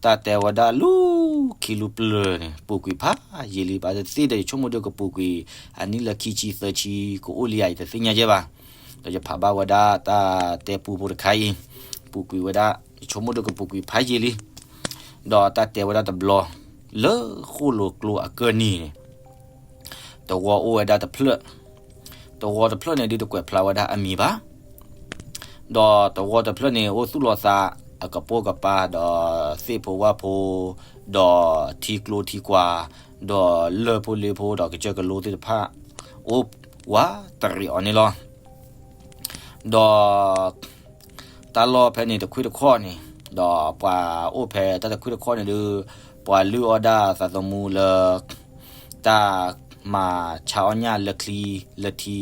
တၢ်တဲဝဲဒၣ်လူၤခံလူၤပျၢၤန့ၣ် ပူၤကွံာ်ဖးယံာ်လံ, ဘၣ်သ့ၣ်ဒီး ယဆိကမိၣ်ဒုးကပူၤကွံာ် အနံၣ်လၢခံဆံသၢဆံ ကအိၣ်လံဧါ ယတသ့ၣ်ညါယဲဘၣ်. ဒီးယဖးဘၣ်ဝဲဒၣ်တၢ်တဲပူဖိတခါအံၤ, ပူၤကွံာ်ဝဲဒၣ် ယဆိကမိၣ်ဒုးကပူၤကွံာ်ဖးယံာ်လံ. ဒီးတၢ်တဲဝဲဒၣ်တဘျီ လၢဃိၣ်လိၤကျိအကၢၢ်နံၤန့ၣ် တဝီအိၣ်ဝဲဒၣ်တဖျၢၣ်, တဝီတဖျၢၣ်န့ၣ်ဒုးတကွဲးဖျါဝဲဒၣ်အမံၤဘၣ်. ဒီးတဝီတဖျၢၣ်န့ၣ် အိၣ်သူၣ်လီၤသးအကပိာ်ကပၤ ဒီးသ့ၣ်ဖိဝၣ်ဖိ, ဒီးထံကျိထံကွၢ်, ဒီးလၢၢ်ဖိလ့ဖိ ဒီးကစၢၢ်ကလိသ့ၣ်တဖၣ် အိၣ်ဝးတရံးအီၤန့ၣ်လီၤ. ဒီးတၢ်လီၢ်ဖဲန့ၣ်တခွ့ၣ်တခီၣ်န့ၣ်, ဒီးပှၤအိၣ်ဖဲတၢ်တခွ့ၣ်တခီၣ်န့ၣ်ဒုး ပှၤလုၢ်အီၣ်ဒၣ်သးသမူလၢ တၢ်မၤဆါအီၣ်ညၣ်လၢချံလၢထံ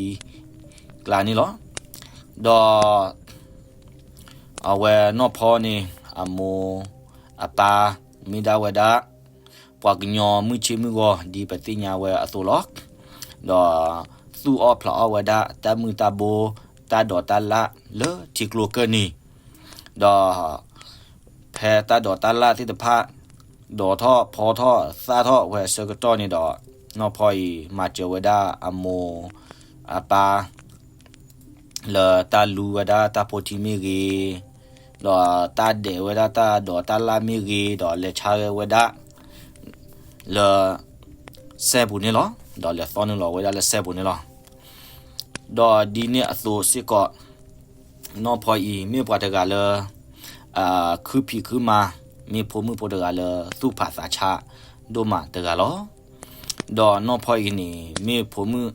ကျါန့ၣ်လီၤ. ဒီးအဝဲနီၢ်ဖီန့ၣ် အမိၢ်အပၢ် မ့ၢ်ဒၣ်ဝဲဒၣ် ပှၤကညီမုၢ်ဆ့ၣ်မုၢ်ဂီၤ ဒ်ပသ့ၣ်ညါဝဲအသိးလီၤ. ဒီးသူၣ်အီၣ်ဖျးအီၣ်ဝဲဒၣ်တၢ်မုၢ်တၢ်ဘိ တၢ်ဒိးတၢ်လၣ်လၢထံကျိကၢၢ်နံၤ, ဒီးဖဲတၢ်ဒိးတၢ်လၣ်သ့ၣ်တဖၣ် ဒိးထီၣ်ဖီထီၣ်သၣ်ထီၣ်ဝဲအဆၢကတီၢ်န့ၣ်ဒီး နီၢ်ဖီအံၤမၤစၢၤဝဲဒၣ်အမိၢ်အပၢ် လၢတၢ်လူဝဲဒၣ်တၢ်ဖိထံမ့ၢ်ဂ့ၤ, ဒီးတၢ်ဒဲးဝဲဒၣ်တၢ်ဒိးတၢ်လၣ်မ့ၢ်ဂ့ၤ, ဒီးလဲၤဆါဝဲဒၣ်လၢစဲပူၤန့ၣ်လီၤ. ဒီးလဲၤသီနုာ်လီၤဝဲဒၣ်လၢစဲပူၤန့ၣ်လီၤ. ဒီးဒ်န့ၣ်အသိးစ့ၢ်ကီး နီၢ်ဖီအံၤမ့ၢ်ပှၤတဂၤလၢ ခုဖံးခုမၤ, မ့ၢ်ဖိမုၣ်ဖိတဂၤလၢသူၣ်ဖးသးဆးဒိၣ်မးတဂၤလီၤ. ဒီးနီၢ်ဖီအံၤန့ၣ် မ့ၢ်ဖိမုၣ်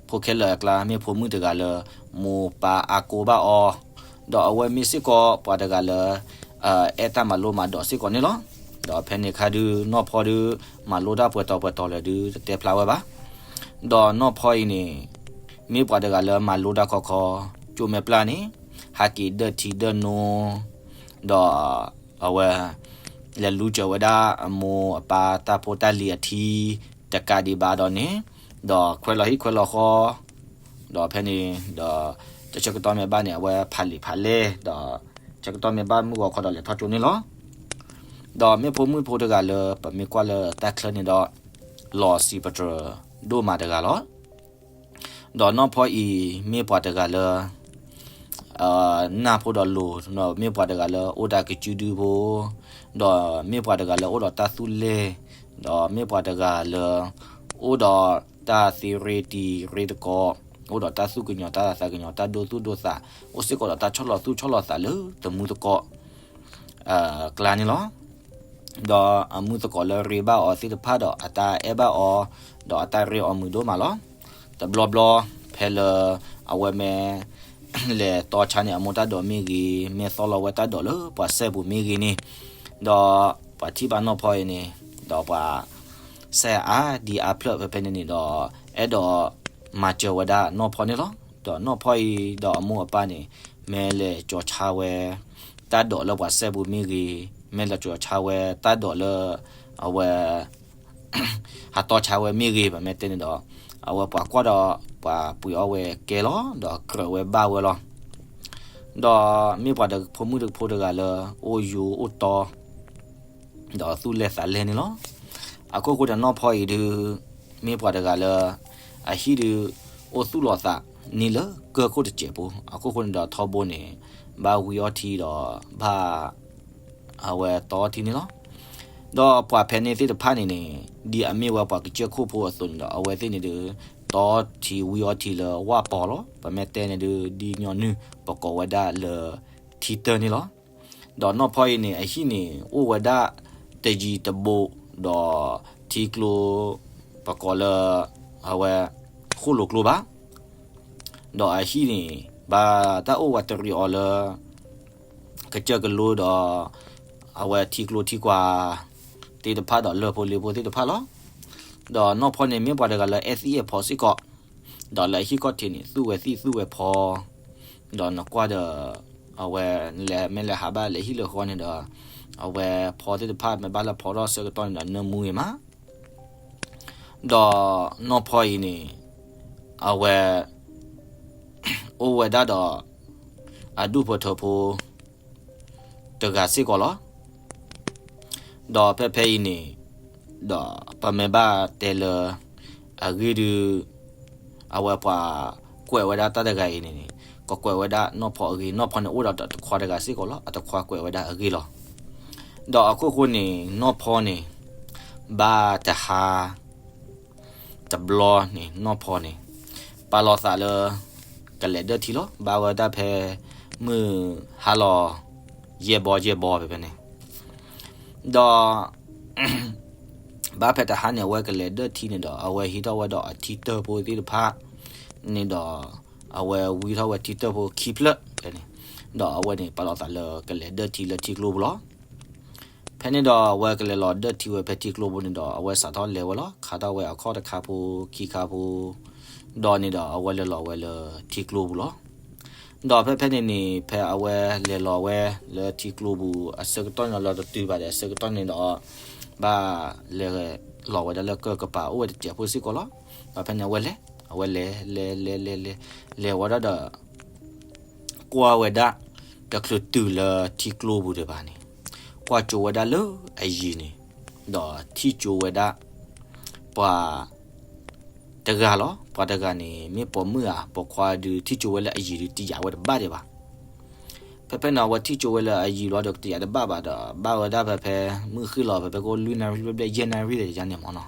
ဖိခဲလၢာ်အကျါ မ့ၢ်ဖိမုၣ်တဂၤလၢ မိၢ်ပၢ်အါကိးဘၣ်အီၤ, ဒီးအဝဲမ့ၢ်စ့ၢ်ကီးပှၤတဂၤလၢ အဲၣ်တၢ်မၤလိမၤဒိးစ့ၢ်ကီးန့ၣ်လီၤ. ဒီးဖဲန့ၣ်အခါဒုး နီၢ်ဖီဒုး မၤလိတၢ်ပှဲၤတီၤပှဲၤတီၤလၢာ်ဒုး တတဲဖျါဝဲဘၣ်. ဒီးနီၢ်ဖီအံၤန့ၣ် မ့ၢ်ပှၤတဂၤလၢမၤလိတၢ်ခီခီ ကၠိမဲာ်ပျၢ်န့ၣ် ဟးက့ၤဒၢၣ်ထံဒၢၣ်နိ, ဒီးအဝဲ လဲၤလူစၢၤဝဲဒၣ်အမိၢ်အပၢ်တၢ်ဖိတၢ်လံၤအထံ တကးဒံးဘၣ်ဒီးန့ၣ်, ဒီးခွဲးလီၤဟံၣ်ခွဲးလီၤဃီ, ဒီးဖဲန့ၣ်ဒီး တဆၢကတီၢ်မ့ၢ်ဘၣ်န့ၣ် အဝဲဖးလံာ်ဖးလဲၢ်, ဒီးဆၢကတီၢ်မ့ၢ်ဘၣ်မုၢ်ဂီၤခီဒီးလဲၤထီၣ်ကၠိန့ၣ်လီၤ. ဒီးမ့ၢ်ဖိမုၣ်ဖိတဂၤလၢ ပမ့ၢ်ကွၢ်လၢတၢ်ချၢန့ၣ်ဒီး လီၤစံးပတြၢၤဒိၣ်မးတဂၤလီၤ. ဒီးနီၢ်ဖီအံၤမ့ၢ်ပှၤတဂၤလၢ နၢ်ဖိဒီးလိၤ, ဒီးမ့ၢ်ပှၤတဂၤလၢအိၣ်ဒီးကစုဒုဖိ, ဒီးမ့ၢ်ပှၤတဂၤလၢအိၣ်ဒီးတၢ်သူၣ်လဲၢ်, ဒီးမ့ၢ်ပှၤတဂၤလၢ အိၣ်ဒီးတၢ်သ့ရ့တံၤရ့သကိး, အိၣ်ဒီးတၢ်သူၣ်ကညီၤတၢ်သးကညီၤ တၢ်ဒိသူၣ်ဒိသး, အိၣ်စ့ၢ်ကီးဒီးတၢ်ဆီၣ်လီၤသူၣ်ဆီၣ်လီၤသးလၢတမူသကိး ကျါန့ၣ်လီၤ. ဒီးအမုၢ်သကိးလၢရ့ဘၣ်အီၤသ့ၣ်တဖၣ်ဒီးအတၢ်အဲၣ်ဘၣ်အီၤ, ဒီးအတၢ်ရ့အီၤမုာ်ဒိၣ်မးလီၤ. တဘျီဘျီ ဖဲလၢ အဝဲမ့ၢ် လဲၤတီဆါန့ၢ်အမိၢ်တၢ်ဒိးမ့ၢ်ဂ့ၤ, မ့ၢ်သီလီၤဝဲတၢ်ဒိးလၢပှၤစဲပူၤမ့ၢ်ဂ့ၤန့ၣ်, ဒီးပှၤထံၣ်ဘၣ်နီၢ်ဖီအံၤန့ၣ်, ဒီးပှၤ စဲအါဒံအါဖျၢၣ်ဖဲဖဲန့ၣ်န့ၣ်ဒီး အဲၣ်ဒိးမၤစၢၤဝဲဒၣ်နီၢ်ဖီန့ၣ်လီၤ. ဒီးနီၢ်ဖီအံၤဒီးအမိၢ်အပၢ်န့ၣ် မ့ၢ်လဲၤကၠီၤဆါဝဲ တၢ်ဒိးလၢပှၤစဲပူၤမ့ၢ်ဂ့ၤ, မ့ၢ်လဲၤကၠီၤဆါဝဲတၢ်ဒိးလၢ အဝဲ ဟးတီဆါဝဲမ့ၢ်ဂ့ၤ ပမ့ၢ်တဲန့ၣ်ဒီး အဝဲပှၤကွၢ်ဒီး ပှၤပှ့ၤအီၣ်ဝဲကဲလီၤ ဒီးကြၢးဝဲဘၣ်ဝဲလီၤ. ဒီးမ့ၢ်ပှၤဖိမုၣ်ဖိတဂၤလၢ အိၣ်ယိၤအိၣ်တီ ဒီးသူၣ်လဲၢ်သးလဲၢ်န့ၣ်လီၤ. အခိၣ်ဃိန့ၣ်နီၢ်ဖီအံၤဒုး မ့ၢ်ပှၤတဂၤလၢ အဟံၣ်ဒုး အိၣ်သူၣ်လီၤသးန့ၢ်လၢကၢၢ်ခိၣ်တစဲးဖိ, အခိၣ်ဃိန့ၣ်ဒီးထီဘိန့ၣ် ဘၣ်ဝံအီထံဒီး ဘၣ် အဝဲတီထံန့ၣ်လီၤ. ဒီးပှၤဖဲန့ၣ်သ့ၣ်တဖၣ်န့ၣ်န့ၣ် ဒ်အမ့ၢ်ဝဲပှၤကစၢၢ်ခိၣ်ဖိအသိးန့ၣ်ဒီး အဝဲသ့ၣ်န့ၣ်ဒုး တီထံဝံအီထံလၢဝၣ်ပီၤလီၤ. ပမ့ၢ်တဲန့ၣ်ဒုး ဒ်ညီနုၢ်ပကိးဝဲဒၣ်လၢထံတၢၢ်န့ၣ်လီၤ. ဒီးနီၢ်ဖီအံၤန့ၣ် အဟံၣ်န့ၣ် အိၣ်ဝဲဒၣ်တယံၤတဘူး ဒီးထံကျိ ပကိးလၢ အဝဲ ဃိၣ်လိာ်ကျိဘၣ်. ဒီးအဟံၣ်န့ၣ် ဘၣ်တၢ်အိၣ်ဝးတရံးအီၤလၢ ကစၢၢ်ကလိဒီး အဝဲထံကျိထံကွၢ်သ့ၣ်တဖၣ်ဒီးလၢၢ်ဖိလ့ဖိသ့ၣ်တဖၣ်လီၤ. ဒီးနီၢ်ဖီန့ၣ် မ့ၢ်ပှၤတဂၤလၢအဲၣ်သံၣ်အဲၣ်ဖီစ့ၢ်ကီး, ဒီးလၢအဟံၣ်ခီၣ်ထံးန့ၣ် သူၣ်ဝဲသံၣ်သူၣ်ဝဲဖီ, ဒီးနကွၢ်ဒီး အဝဲလဲၤမ့ၢ်လဲၤဟးဘၣ်လဲၤဟံၣ်လၢဃီန့ၣ်ဒီး အဝဲဖီသ့ၣ်တဖၣ်မ့ၢ်ဘၣ်လၢဖီထီၣ်ဆၢကတီၢ်န့ၣ်ဒီး နၢမူဂ့ၤမး ဒီးနီၢ်ဖီအံၤန့ၣ် အဝဲ အိၣ်ဝဲဒၣ်ဒီး အဒူၣ်ဖိထၢဖိ တဂၤစ့ၢ်ကီးလီၤ. ဒီးဖဲဖဲအံၤန့ၣ် ဒီးပမ့ၢ်ဘၣ်တဲလၢ အဂ့ၢ်ဒုး အဝဲပှၤကွဲးဝဲဒၣ်တၢ်တဂၤအံၤန့ၣ်န့ၣ် ကကွဲးဝဲဒၣ်နီၢ်ဖီအဂ့ၢ်, နီၢ်ဖီန့ၣ်အိၣ်ဒီးတခွါတဂၤစ့ၢ်ကီးလီၤ, အတခွါကွဲးဝဲဒၣ်အဂ့ၢ်လီၤ. ဒီးအခိၣ်ဃိန့ၣ် နီၢ်ဖီန့ၣ် ဘၣ်တဟါ တဘျီန့ၣ် နီၢ်ဖီန့ၣ် ပာ်လီၤသးလၢ ကလဲၤဒၢၣ်ထံလီၤ. ဘၣ်ဝဲဒၣ်ဖဲ မုၢ်ဟါလီၤ ယဲၢ်ဘီယဲၢ်ဘီဖဲဖဲန့ၣ် ဒီး ဘၣ်ဖဲတဟါန့ၣ် အဝဲကလဲၤဒၢၣ်ထံန့ၣ်ဒီး အဝဲဟံးထီၣ်ဝဲဒီးအထံတၢၢ်ဖိသ့ၣ်တဖၣ်န့ၣ်ဒီး အဝဲဝံထီၣ်ဝဲထံတၢၢ်ဖိခံဖျၢၣ်ဖဲန့ၣ်, ဒီးအဝဲန့ၣ် ပာ်လီၤသးလၢကလဲၤဒၢၣ်ထံလၢထံကျိပူၤလီၤ. ဖဲန့ၣ်ဒီးအဝဲကလဲၤလီၤဒၢၣ်ထံဝဲဖဲထံကျိပူၤန့ၣ်ဒီး အဝဲစးထီၣ်လဲၤဝဲလီၤ. ခးထီၣ်ဝဲအခီၣ်တခါဖိ ခံခါဖိ ဒီးန့ၣ်ဒီး အဝဲလဲၤလီၤဝဲလၢထံကျိပူၤလီၤ. ဒီးဖဲဖဲန့ၣ်န့ၣ် ဖဲအဝဲလဲၤလီၤဝဲလၢထံကျိပူၤအဆၢကတီၢ်န့ၣ်ဒီး လီၤတတုၤဘၣ်ဒီးအဆၢကတီၢ်န့ၣ်ဒီး ဘၣ်လဲၤလီၤဝဲဒၣ်လၢကၢၢ်ကပၤအိၣ်ဝဲတစဲးဖိစ့ၢ်ကီးလီၤ. ဒီးဖဲန့ၣ်အဝဲလဲၤ အဝဲလဲၤ လဲၤ လဲၤ လဲၤ လဲၤ လဲၤဝဲဒၣ်ဒီး ကွၢ်ဝဲဒၣ် တချုးတုၤလၢထံကျိပူၤဒံးဘၣ်န့ၣ် ကွၢ်ကၠိဝဲဒၣ်လၢအယံၤန့ၣ် ဒီးထံၣ်ကၠိဝဲဒၣ် ပှၤ တဂၤလီၤ. ပှၤတဂၤန့ၣ် မ့ၢ်ပိာ်မုၣ်ဧါ ပိာ်ခွါဒုး ထံၣ်ကၠိဝဲလၢအယံၤဒုး တယာ်ဝဲတဘၣ်ဒံးဘၣ်. ဖဲဖဲန့ၣ် အဝဲထံၣ်ကၠိဝဲလၢအယံၤဘျီဒီး တယာ်တဘၣ်ဘၣ်ဒီး ဘၣ်ဝဲဒၣ်ဖဲဖဲ မုၢ်ဃ့ၢ်လီၤ ဖဲဖဲကအိၣ်လွံၢ်နၣ်ရံၣ် ဘျဲၣ်ဘျဲၣ် ယဲၢ်နၣ်ရံၣ်တယါန့ၣ်မ့ၢ်နီ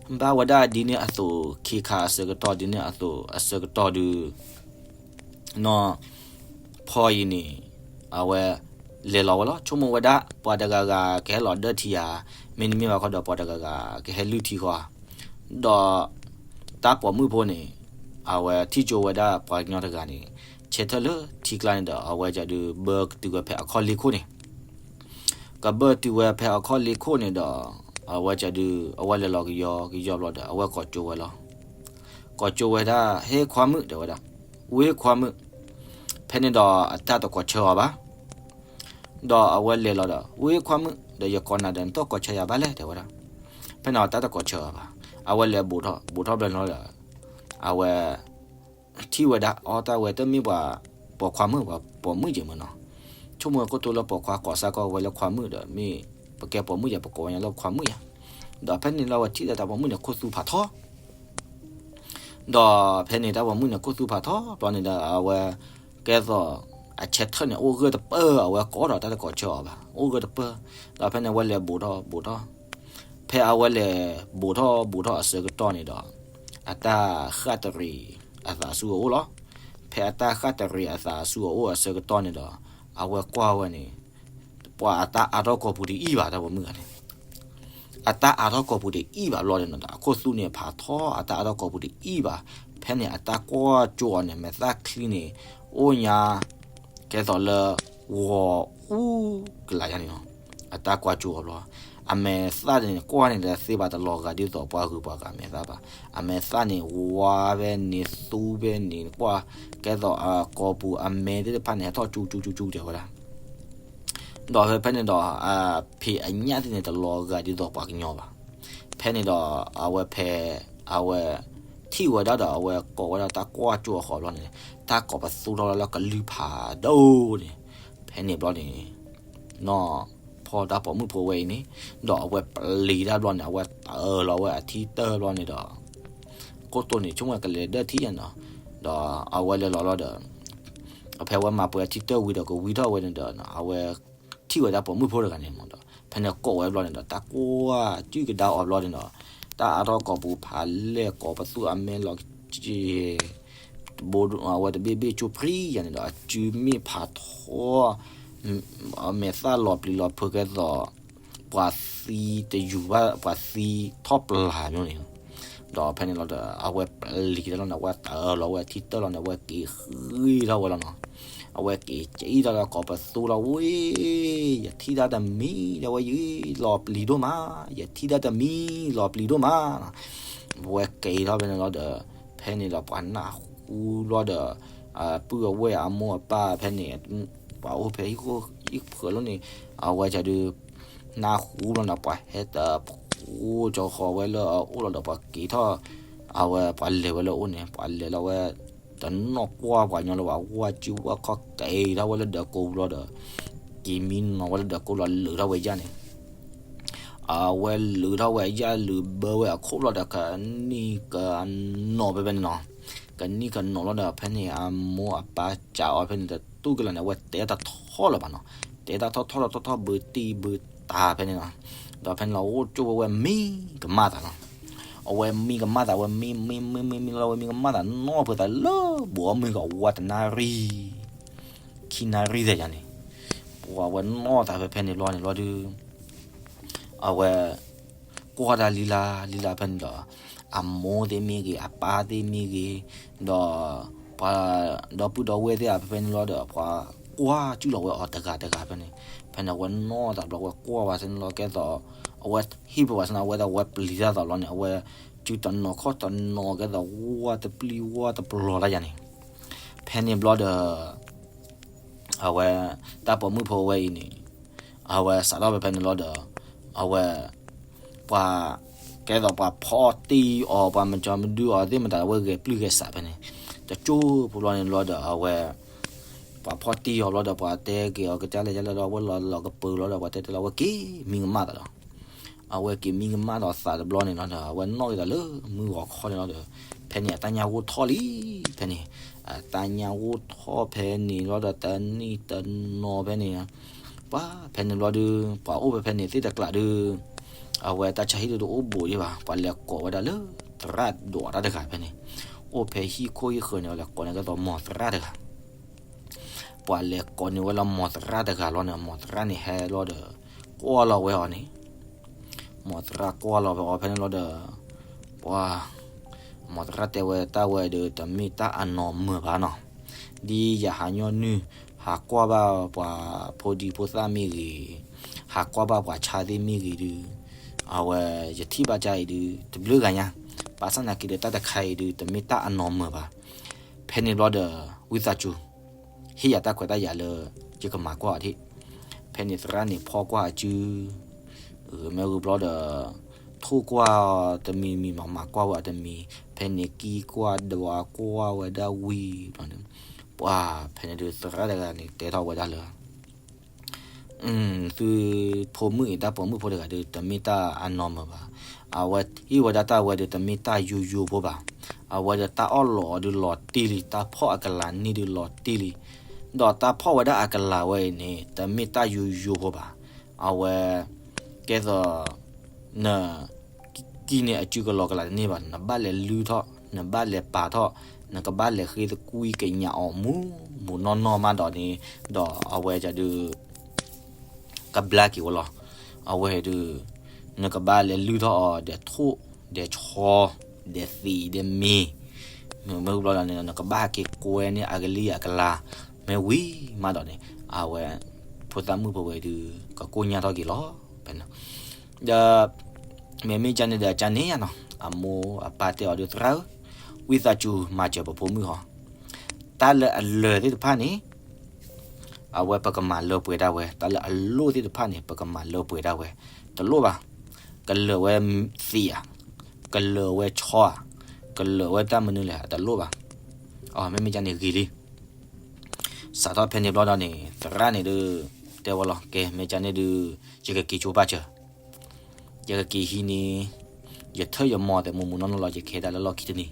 ၤ. ဘၣ်ဝဲဒၣ်ဒ်န့ၣ်အသိး ခ့ခါအဆၢကတီၢ် ဒ်န့ၣ်အသိး အဆၢကတီၢ်ဒုး နီၢ်ဖီအံၤန့ၣ် အဝဲလဲၤလီၤဝဲလီၤ. ဆိကမိၣ်ဝဲဒၣ် ပှၤတဂၤဂၤကဟဲလီၤဒၢၣ်ထံဧါ, မ့တမ့ၢ်ဘၣ်ဃီဒီး ပှၤတဂၤဂၤကဟဲလုၢ်ထံဃီဧါ. ဒီး တၢ်ပိာ်မုၣ်ဖိန့ၣ် အဝဲထံၣ်ကၠိဝဲဒၣ်ပှၤကညီတဂၤန့ၣ် ဆဲးထၢၣ်လၢထံကျါန့ၣ်ဒီး အဝဲကဒုးဘၢကတုၤဝဲဖဲအခီၣ်လ့ၢ်ခိၣ်န့ၣ် ကဘၢတုၤဝဲဖဲအခီၣ်လ့ၢ်ခိၣ်န့ၣ်ဒီး အဝဲကဒုး အဝဲလဲၤလီၤကယီကယီဘျီဒီး အဝဲကိးကၠိဝဲလီၤ. ကိးကၠိဝဲဒၣ် ဟ့ၣ်ခွါမုၣ် တဲဝဲဒၣ်, ဝ့ၢ်ခွါမုၣ်. ဖဲန့ၣ်ဒီးအတၢ်တကိးဆၢအီၤဘၣ်. ဒီးအဝဲလဲၤလီၤဒီး ဝ့ၢ်ခွါမုၣ် ဒီးယကိးနၤဒီး နတကိးဆၢယၤဘၣ်လဲၣ် တဲဝဲဒၣ်. ဖဲန့ၣ်အတၢ်တကိးဆၢအီၤဘၣ်. အဝဲလဲၤဘူးထီၣ်ဘူးထီၣ်ဘျီန့ၣ်လီၤဒီး အဝဲ ထံၣ်ဝဲဒၣ် အီတၢ်ဝဲတမ့ၢ်ပှၤ ပိာ်ခွါမုၣ် ပှၤပိာ်မုၣ်က့မ့ၢ်နီၤ. ဆိကမိၣ်ခိၣ်တိလၢပိာ်ခွါကိးစၢ်ကီးဝဲလၢခွါမုၣ်ဒီး မ့ၢ်ပကဲပိာ်မုၣ်ယၤ ပကိးဝဲညါလၢခွါမုၣ်ယၤ. ဒီးဖဲန့ၣ်လီၤ အဝဲထံၣ်ဒီးတၢ်ပိာ်မုၣ်န့ၣ် ခိၣ်သူဖးထီ ဒီးဖဲန့ၣ်တၢ်ပိာ်မုၣ်န့ၣ် ခိၣ်သူဖးထီဘျီန့ၣ်ဒီး အဝဲ ကဲသိး အဆဲးထၢၣ်န့ၣ် အိၣ်ဂၢၢ်တပၢၢ် အဝဲကိးဒီးတၢ်တကိးဆၢအီၤဘၣ် အိၣ်ဂၢၢ်တပၢၢ်. ဒီးဖဲန့ၣ် အဝဲလဲၤဘူးထီၣ်ဘူးထီၣ် ဖဲအဝဲလဲၤဘူးထီၣ်ဘူးထီၣ်အဆၢကတီၢ်န့ၣ်ဒီး အတၢ်ဃၣ်တရံးအသးဆူအအိၣ်လီၤ. ဖဲအတၢ်ဃၣ်တရံးအသးဆူအအိၣ်အဆၢကတီၢ်န့ၣ်ဒီး အဝဲကွၢ်ဝဲန့ၣ် ပှၤအတၢ်အါထီၣ်ကိာ်ပူၤတအံၣ်ဘၣ် တၢ်ပိာ်မုၣ်ဂၤန့ၣ် အတၢ်အါထီၣ်ကိာ်ပူၤတအံၣ်ဘၣ်ဘျီဒီးနီၤ အခိၣ်သူန့ၣ်ဖးထီ အတၢ်အါထီၣ်ကိာ်ပူၤတအံၣ်ဘၣ်. ဖဲန့ၣ်အတၢ်ကွၢ်ကၠိအီၤန့ၣ် မဲာ်သၣ်ချံန့ၣ် အိၣ်ညါ ကဲသိးလၢ ဂီၤအူကလးယါန့ၣ်လီၤ. အတၢ်ကွၢ်ကၠိအီၤဘျီ အမဲာ်သၣ်န့ၣ် ကွၢ်န့ၣ်ဒီးသ့ဘၣ် တလီၤဂာ်ဒ်သိးပှၤဂုၤပှၤဂၤမဲာ်သၣ်ဘၣ်. အမဲာ်သၣ်န့ၣ် ဝါဖဲန့ၣ် သူဖဲန့ၣ် ကွၢ် ကဲသိးအကိာ်ပူၤအမဲာ်သ့ၣ်တဖၣ်န့ၣ် ဟဲထီၣ်ကၠူကၠူကၠူကၠူတဲဝဲဒၣ် ဒီးဖဲဖဲန့ၣ်ဒီး အဖံးအညၣ်သ့ၣ်န့ၣ် တလီၤဂာ်ဒ်သိးပှၤကညီဘၣ်. ဖဲန့ၣ်ဒီး အဝဲဖဲ အဝဲ ထံၣ်ဝဲဒၣ်ဒီး အဝဲကိးဝဲဒၣ်တၢ်ကွၢ်ကၠိအီၤဃီဘျီန့ၣ် တၢ်ကိးပသူထီၣ်လၢကလုၢ်ဖးဒိၣ်န့ၣ် ဖဲန့ၣ်ဘျီန့ၣ် နီၢ်ဖီတၢ်ပိာ်မုၣ်ဖိဝဲအံၤန့ၣ် ဒီးအဝဲပျံၤတၢ်ဘျီန့ၣ် အဝဲတၢလီၤဝဲအထံတၢၢ်ဘျီန့ၣ်ဒီး ခိၣ်တိန့ၣ် ဆိကမိၣ်ကလဲၤဒၢၣ်ထံယါန့ၣ်ဒီး ဒီးအဝဲလဲၤလီၤလီၤဒီး ဖဲအဝဲမၤပှဲၤအထံတၢၢ်ဝံၤဒီးကဝံထီၣ်ဝဲန့ၣ်ဒီး အဝဲ ထံၣ်ဝဲဒၣ်ပိာ်မုၣ်ဖိတဂၤန့ၣ်မ့ၢ်ဒီး ဖဲန့ၣ်ကိးဝဲဘျီန့ၣ်ဒီး တၢ်ကွၢ်ကၠိကဒါအီၤဘျီန့ၣ်ဒီး တၢ်အါထီၣ်ကိာ်ပူၤဖးလဲၢ် ကိးပသူအမဲာ်လီၤက့ ဘိအဝဲတဘ့ၣ်ဘ့ၣ်ကၠိဖျံယါန့ၣ်ဒီး အစုမ့ၣ်ဖးထီ မဲာ်သၣ်လီၤပျံၤလီၤဖုးကဲသိး ပှၤသံတယူၤဘၣ် ပှၤသံထီၣ်ပျၢ်မ့ၢ်န့ၣ် ဒီးဖဲန့ၣ်လီၤဒီး အဝဲပျံၤတၢ်လီၤန့ၣ် အဝဲတၢလီၤဝဲအထံတၢၢ်လီၤန့ၣ် အဝဲက့ၤဃ့ထီၣ်ဝဲလီၤနီၤ. အဝဲက့ၤက့ၤထီၣ်လၢကိးပသူလီၤဝဲ ယထံၣ်တၢ်တမံၤ ဒီးဝဲယလီၤပျံၤဒိၣ်မး ယထံၣ်တၢ်တမံၤ လီၤပျံၤဒိၣ်မးနီၤ. အဝဲက့ၤထီၣ်ဖဲန့ၣ်လီၤဒီး ဖဲန့ၣ်ဒီးပှၤနၢ်ဟူဘျီဒီး ပုၢ်အဝဲၢ်အမိၢ်အပၢ်ဖဲန့ၣ် ပှၤအိၣ်ဖဲဟံၣ်ဃီဟံၣ်ဃီလီၤန့ၣ် အဝဲဒုး နၢ်ဟူဘျီန့ၣ် ပှၤဟဲတဖိကၠီဃီဝဲလၢအအိၣ်လီၤဒီး ပှၤက့ၤထီၣ် အဝဲပှၤလဲၤဝဲလၢအအိၣ်န့ၣ် ပှၤလဲၤလီၤဝဲ တနီၣ်ကွၢ်ပှၤညီလၢၤဘၣ် ဝၢ်စုဝၢ်ခီၣ်က့ၤထီၣ်ဝဲလၢဒၢးကိးဘျီဒီး က့ၤမံနီၤဝဲလၢဒၢးကိးလီၤ လုာ်ထီၣ်ဝဲယါန့ၣ် အဝဲလုးထီၣ်ဝဲအယၣ်လုးဘၢဝဲအခိၣ်ဘျီဒီး ကနံၣ်ကနီၤဖဲဖဲန့ၣ်နီၤ. ကနံၣ်ကနီၤလီၤဒီး ဖဲန့ၣ်အမိၢ်အပၢ်စံးအီၤဖဲန့ၣ် တတူၢ်ကလာ်န့ၣ် အဝဲတဲတၢ်ထီၣ်လၢၤဘၣ်နီၤ. တဲတၢ်ထီၣ်ထီၣ်လီၤ ထီၣ်ထီၣ်ဘုတံၢ်ဘုတၢ်ဖဲန့ၣ်နီၤ. ဒီးဖဲန့ၣ်လီၤ အိၣ်ကၠိဝဲဝဲမံကမၣ်သးနီၤ. အဝဲမံကမၣ်သး အဝဲမံမံမံမံလီၤ ဝဲမံကမၣ်သး နီၣ်ဖုးသးလၢဘူးအီၣ်မုၢ်ကဝါတနၣ်ရံၣ် ခံနၣ်ရံၣ်သ့ၣ်ယါန့ၣ်. ပှၤဝဲနီၣ်သးဖဲဖဲန့ၣ်ဘျီန့ၣ်လီၤဒုး အဝဲ ကွၢ်တၢ်လံလါလံလါဖဲန့ၣ်ဒီး အမိၢ်သ့ၣ်မ့ၢ်ဂ့ၤ အပၢ်သ့ၣ်မ့ၢ်ဂ့ၤ ဒီး ပှၤ ဒီပုၢ်ဒီဝဲၢ်သ့ၣ်ဧါ ဖဲဖဲန့ၣ်လီၤဒီး ပှၤကွၢ်ကၠူၣ်လီၤဝဲအီၤတဂၤတဂၤဖဲန့ၣ်. ဖဲန့ၣ် အဝဲနီၣ်သးဘျီ ဝဲကွၢ်ဝဲသ့ၣ်န့ၣ်လီၤ ကဲသိး အဝဲဟံၣ်ဖိဝဲသ့ၣ်န့ၣ် အဝဲဒၣ်ဝဲပျံၤတၢ်သးလီၤန့ၣ် အဝဲ စုတနီၤခီၣ်တနီၤ ကဲသိးဝဲတပျံၤဝဲတပျီၤတၢ်ယါန့ၣ်. ဖဲန့ၣ်ဘျီဒီး အဝဲ တၢ်ပိာ်မုၣ်ဖိဝဲအံၤန့ၣ် အဝဲစးထီၣ်ဖဲဖဲန့ၣ်လီၤဒီး အဝဲ ပှၤ ကဲသိးပှၤဖီၣ်တံၢ်အီၤ ပှၤမၤကၠီမၤဒုအီၤသ့ၣ်မတၤ အဝဲဂဲၤပျုၢ်ဂဲၤဆးဖဲန့ၣ် တကၠိဖိဘျီန့ၣ်လီၤဒီး အဝဲ ပှၤဖီၣ်တံၢ်အီၤဘျီဒီး ပှၤတဲက့ၤအီၤကစၢ်လဲၤကလဲၤဒီး အဝဲလီၤလီၤကပၢၤလီၤဒီး ပှၤတဲတဲလီၤ အဝဲက့ၤမံကမၣ်သးလီၤ. အဝဲက့ၤမံကမၣ်ဒီးသးတဘျီန့ၣ်လီၤဒီး အဝဲနီၣ်က့ၤသးလၢမုၢ်ဂီၤခီန့ၣ်လီၤဒီး ဖဲန့ၣ် အတၢ်ညၣ်ဂိၢ်ထီၣ်လံ ဖဲန့ၣ် အတၢ်ညၣ်ဂိၢ်ထီၣ်ဖဲန့ၣ်လီၤဒီး တနံၣ်တနီၤဖဲန့ၣ် ပှၤဖဲန့ၣ်ဘျီဒုး ပှၤအိၣ်ဖဲဖဲန့ၣ်သ့ၣ်တကျးဒုး အဝဲတၢ်ဆါဟံၣ်ဒုးတအိၣ်ဘူးဒံးဘၣ် ပှၤလဲၤကိးဝဲဒၣ်လၢ သရၣ်ဒိးတၢ်တဂၤဖဲန့ၣ် အိၣ်ဖဲဟံၣ်ခိၣ်ဟံၣ်ဃၢၤန့ၣ် လဲၤကိးန့ၣ်ကဲသိးမိၢ်သရၣ်တဂၤ ပှၤလဲၤကိးန့ၢ်ဝဲလၢမိၢ်သရၣ်တဂၤလီၤန့ၣ် မိၢ်သရၣ်န့ၣ်ဟဲလီၤဒီး ကွၢ်လီၤဝဲအီၤန့ၣ် မိၢ်သရၣ်ကွၢ်လီၤဝဲအီၤဖဲန့ၣ်လီၤဒီး ပှၤ မိၢ်သရၣ်တဲဝဲတၢ်ဝဲဒီး တမ့ၢ်တၢ်အနီၢ်မုာ်ဘၣ်နီၤ. ဒ်ယဟးညီနုၢ် ဟးကွၢ်ဘၣ်ပှၤဖိဒံဖိသၣ်မ့ၢ်ဂ့ၤ, ဟးကွၢ်ဘၣ်ပှၤဆါသ့ၣ်မ့ၢ်ဂ့ၤဒုး, အဝဲယထံၣ်ဘၣ်ကါအံၤဒုး တဘျုးဂၤညါ, ဘၣ်ဆၣ်သနာ်က့ဒီး တၢ်တခါအံၤဒုး တမ့ၢ်တၢ်အနီၢ်မုာ်ဘၣ်. ဖဲန့ၣ်ဘျီဒီး ဝံသးစူၤ ဟ့ၣ်ယၤတၢ်ခွဲးတၢ်ယာ်လၢ ယကမၤကွၢ်အီၤထံၣ်. ဖဲန့ၣ်သရၣ်န့ၣ်ဖီၣ်ကွၢ်အစု မ့ၢ်ဂ့ၤဘျီဒီး ထိၣ်ကွၢ်တမံၤမံၤမး မၤကွၢ်ဝဲအီၤတမံၤ, ဖဲန့ၣ်ကံကွၢ်ဒွးကွၢ်ဝဲဒၣ်ဝံၤဘျီန့ၣ်, ပှၤဖဲန့ၣ်ဒုးသရၣ်တဂၤန့ၣ် တဲထီၣ်ဝဲဒၣ်လၢ သုဖိမုၣ်အံၤတၢ်ပိာ်မုၣ်ဖိတဂၤဒုး တမ့ၢ်တၢ်အနီၢ်မုာ်ဘၣ်. အဝဲဟ့ၣ်ဝဲဒၣ်တၢ်ဝဲဒုး တမ့ၢ်တၢ်ယိယိဖိဘၣ်. အဝဲဒီးတၢ်အီၣ်လီးအီၤဒုးလီၤတံၢ်လံ, တၢ်ဖီၣ်အကလၤန့ၣ်ဒုးလီၤတံၢ်လံ, ဒီးတၢ်ဖီၣ်ဝဲဒၣ်အကလၤဝဲအံၤန့ၣ် တမ့ၢ်တၢ်ယိယိဖိဘၣ်. အဝဲ ကဲသိး န ကံန့ၢ်အစုကလီၤကလၤတန့ၢ်ဘၣ်, နဘၣ်လဲၤလုၢ်ထီၣ်, နဘၣ်လဲၤပာ်ထီၣ်, နကဘၣ်လဲၤဃ့သကွံကညးအီၤမူးမူးနီၢ်နီၢ်မးဒီးန့ၣ်, ဒီးအဝဲဒၣ်ဒုး ကဘျါက့ၤဝဲလီၤ. အဝဲဒုး နကဘၣ်လဲၤလုၢ်ထီၣ်အီၤ ဒီးထိၣ်, ဒီးဆီ, ဒီးသံး, ဒီးမ့ၤ, မ့ၢ်ဘျီဒီးန့ၣ် နကဘၣ်ဟဲက့ၤကွဲန့ၢ်အကလံၤအကလၤ, မ့ၢ်ဝံၤမးဒီးန့ၣ် အဝဲ ဖိသၣ်မုၣ်ဖိဝဲဒုး ကကိၢ်ညါထီၣ်က့ၤလီၤ. ဖဲန့ၣ် ဒီး မ့မ့ၢ်ကန့ၣ်ဒီး ကန့ၣ်ယါနီၤ, အမိၢ်အပၢ်တဲအီၤဒုး သရၣ်ဧၢ, ဝံသးစူၤမၤစၢၤပဖိမုၣ်ဟီ, တၢ်လၢအလၢာ်သ့ၣ်တဖၣ်န့ၣ် အဝဲပကမၤလၢပှဲၤဒၣ်ဝဲ, တၢ်လၢအလိၣ်သ့ၣ်တဖၣ်န့ၣ် ပကမၤလၢပှဲၤဒၣ်ဝဲ, တလိၣ်ဘၣ်. ကလၢာ်ဝဲသံးဧါ, ကလၢာ်ဝဲဆီဧါ, ကလၢာ်ဝဲတၢ်မနုၤလဲၣ် တလိၣ်ဘၣ်. အမ့မ့ၢ်ကန့ၣ်ဂ့ၤလံ. စးထီၣ်ဖဲန့ၣ်ဘျီဒီးန့ၣ် သရၣ်န့ၣ်ဒုး တဲဝဲလီၤ, ကဲ မ့ၢ်ကန့ၣ်ဒုး ယကက့ၤဆိဘၣ်စၢၤ, ယကက့ၤဟံးန့ၢ် ယထၢၣ်ယမီၢ်သဲးမူးမူးနီၢ်နီၢ်လီၤ, ယကဟဲဒၣ်လၢလီၢ်ခံတနံၤ.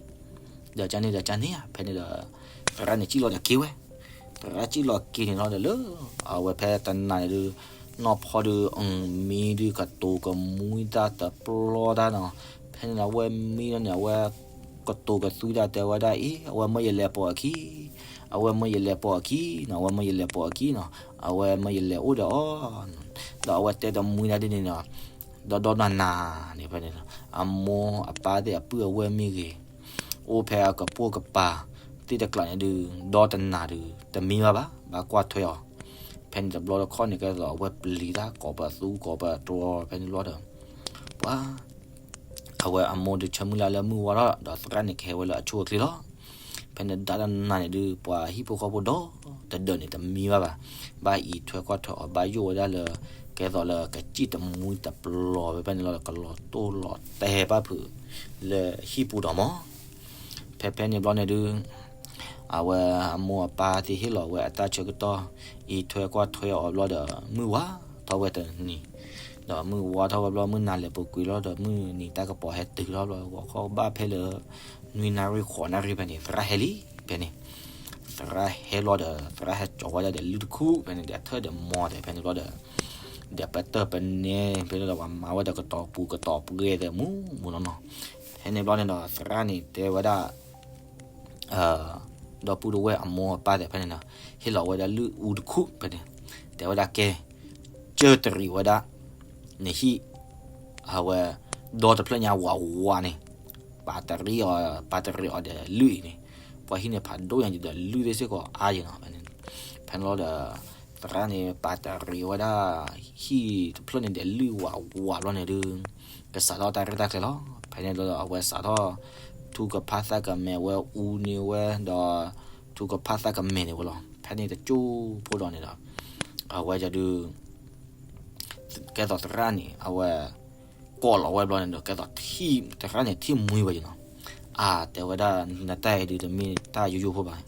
ဒီးကန့ၣ်ဒီးကန့ၣ်ဧါ, ဖဲန့ၣ်ဒီး သရၣ်န့ၣ်စံၣ်လီၤဒီးက့ၤဝဲ, သရၣ်စံၣ်လီၤက့ၤန့ၣ်လီၤဒီးလၢ အဝဲဖဲတနၤန့ၣ်ဒုး နီၢ်ဖီဒုး မံဒုးကတိၤကမှံတၢ်တပျီတၢ်နီၤ. ဖဲန့ၣ်အဝဲမံလီၤန့ၣ် အဝဲ ကတိၤကသွံတၢ်တဲဝဲဒၣ်အံၤ အဝဲမၢယလဲၤပိာ်အခံ, အဝဲမၢယလဲၤပိာ်အခံနီၤ, အဝဲမၢယလဲၤပိာ်အခံနီၤ, အဝဲမၢယလဲၤအိၣ်ဒီးအီၤ, ဒီးအဝဲတဲတမှံတၢ်ဒ်န့ၣ်နီၤ, ဒီးဒီနၤနၤန့ၣ် ဖဲန့ၣ် အမိၢ်အပၢ်သ့ၣ်အပုၢ်အဝဲၢ်မ့ၢ်ဂ့ၤ, အိၣ်ဖဲအကပိာ်ကပၤသ့ၣ်တကျးန့ၣ်ဒုး ဒီတနၤဒုး တမံဘၣ်ဘၣ်, ဘၣ်ကွၢ်ထွဲအီၤ. ဖဲန့ၣ်တဘျီတခီၣ်န့ၣ် ကဲသိးအဝဲပျံၤတၢ်ကိးပသူကိးပတြီၤ ဖဲန့ၣ်ဘျီဒီး ပှၤ အဝဲအမိၢ်ဒုးဆၢမုၢ်လၢ်လၢမုၢ်ဝါထီၣ် ဒီးသရၣ်န့ၣ်ကဟဲဝဲလၢအဆိအချ့လီၤ. ဖဲန့ၣ်ဒၣ်တနၤန့ၣ်ဒုး ပှၤဟံၣ်ဖိဃီဖိဒီတဒၢးန့ၣ် တမံဘၣ်ဘၣ်, ဘၣ်အံးထွဲကွၢ်ထွဲအီၤ ဘၣ်ယိၣ်ဝဲဒၣ်လၢ ကဲသိးလၢကစံၣ်တမှံတပျီၤ ဖဲဖဲန့ၣ်လီၤဒီး ကလီၤတိၢ်လီၤတဲာ်ဘၣ်ဖုးလၢဟံၣ်ပူၤဒီးမး. ဖဲဖဲန့ၣ်ဘျီန့ၣ်ဒုး အဝဲအမိၢ်အပၢ်သ့ၣ်ဟ့ၣ်လီၤဝဲအတၢ်ဆၢကတီၢ် အံးထွဲကွၢ်ထွဲအီၤဘျီဒီး မုၢ်ဝါထီၣ်ဝဲတနံၤ, ဒီးမုၢ်ဝါထီၣ်ဝဲဘျီ မုၢ်နၤလဲၤပူၤကွံာ်လီၤဒီး မုၢ်နံၤတၢ်ကပီၤဟဲတုၤလီၤဘျီ ဂီၤခီဘၣ်ဖဲလၢ နွံနၣ်ရံၣ်ဃိးနၣ်ရံၣ်ဖဲန့ၣ် သရၣ်ဟဲလံ ဖဲန့ၣ် သရၣ်ဟဲလီၤဒီး သရၣ်ဟဲကၠီၤဝဲဒၣ်ဒီးလုၢ်တခူၣ်ဖဲန့ၣ် ဒီးထၢၣ်ဒီးမီၤဒီး ဖဲန့ၣ်ဘျီဒီး ဒီးပတၢၢ်ပနဲ ဖဲန့ၣ်ဒီးပှၤမၤဝဲဒီးကတီၤပူၤကတီၤပှဲၤသဲးမူးမူးနီၢ်နီၢ် ဖဲန့ၣ်ဘျီန့ၣ်ဒီး သရၣ်န့ၣ်တဲဝဲဒၣ် ဒီပုၢ်ဒီဝဲၢ်အမိၢ်အပၢ်သဲးဖဲန့ၣ်ဒီး ဟ့ၣ်လီၤဝဲဒၣ်လုၢ်အူတခူၣ်ဖဲန့ၣ် တဲဝဲဒၣ်ကဲ ကၢၢ်တရံးဝဲဒၣ် နဟံၣ် အဝဲ ဒီတဖျၢၣ်ညါဝးဝးန့ၣ် ပာ်တရံးအီၤ ပာ်တရံးအီၤဒီးလုၢ်အံၤန့ၣ် ပှၤဟံၣ်န့ၣ်ဖးဒိၣ်ညါဒီးလုၢ်သ့ၣ်စ့ၢ်ကီးအါယံၤနီၤ ဖဲန့ၣ် ဖဲန့ၣ်လီၤဒီး သရၣ်န့ၣ် ပာ်တရံးဝဲဒၣ် ဟံၣ်တဖျၢၣ်န့ၣ်ဒီးလုၢ်ဝးဝးဘျီန့ၣ်ဒုး ကစးထီၣ်တၢ်ရဲၣ်တၢ်ကျဲၤလီၤ ဖဲန့ၣ်လီၤဒီး အဝဲစးထီၣ် ထူကဖၣ်သၣ်ကမဲာ်ဝဲအူန့ၢ်ဝဲဒီး ထူကဖၣ်သၣ်ကမဲာ်န့ၣ်ဝဲလီၤ ဖဲန့ၣ်တကၠိၢ်ဖိဒီးန့ၣ်ဒီး အဝဲဒုး ကဲသိးသရၣ်န့ၣ် အဝဲ ကိးလီၤဝဲဘျီန့ၣ်ဒီး ကဲသိး သရၣ်န့ၣ်ထံၣ်မှံဝဲယနီၤ, အါ တဲဝဲဒၣ် နတၢ်အံၤဒုးတမ့ၢ်တၢ်ယိယိဖိဘၣ်,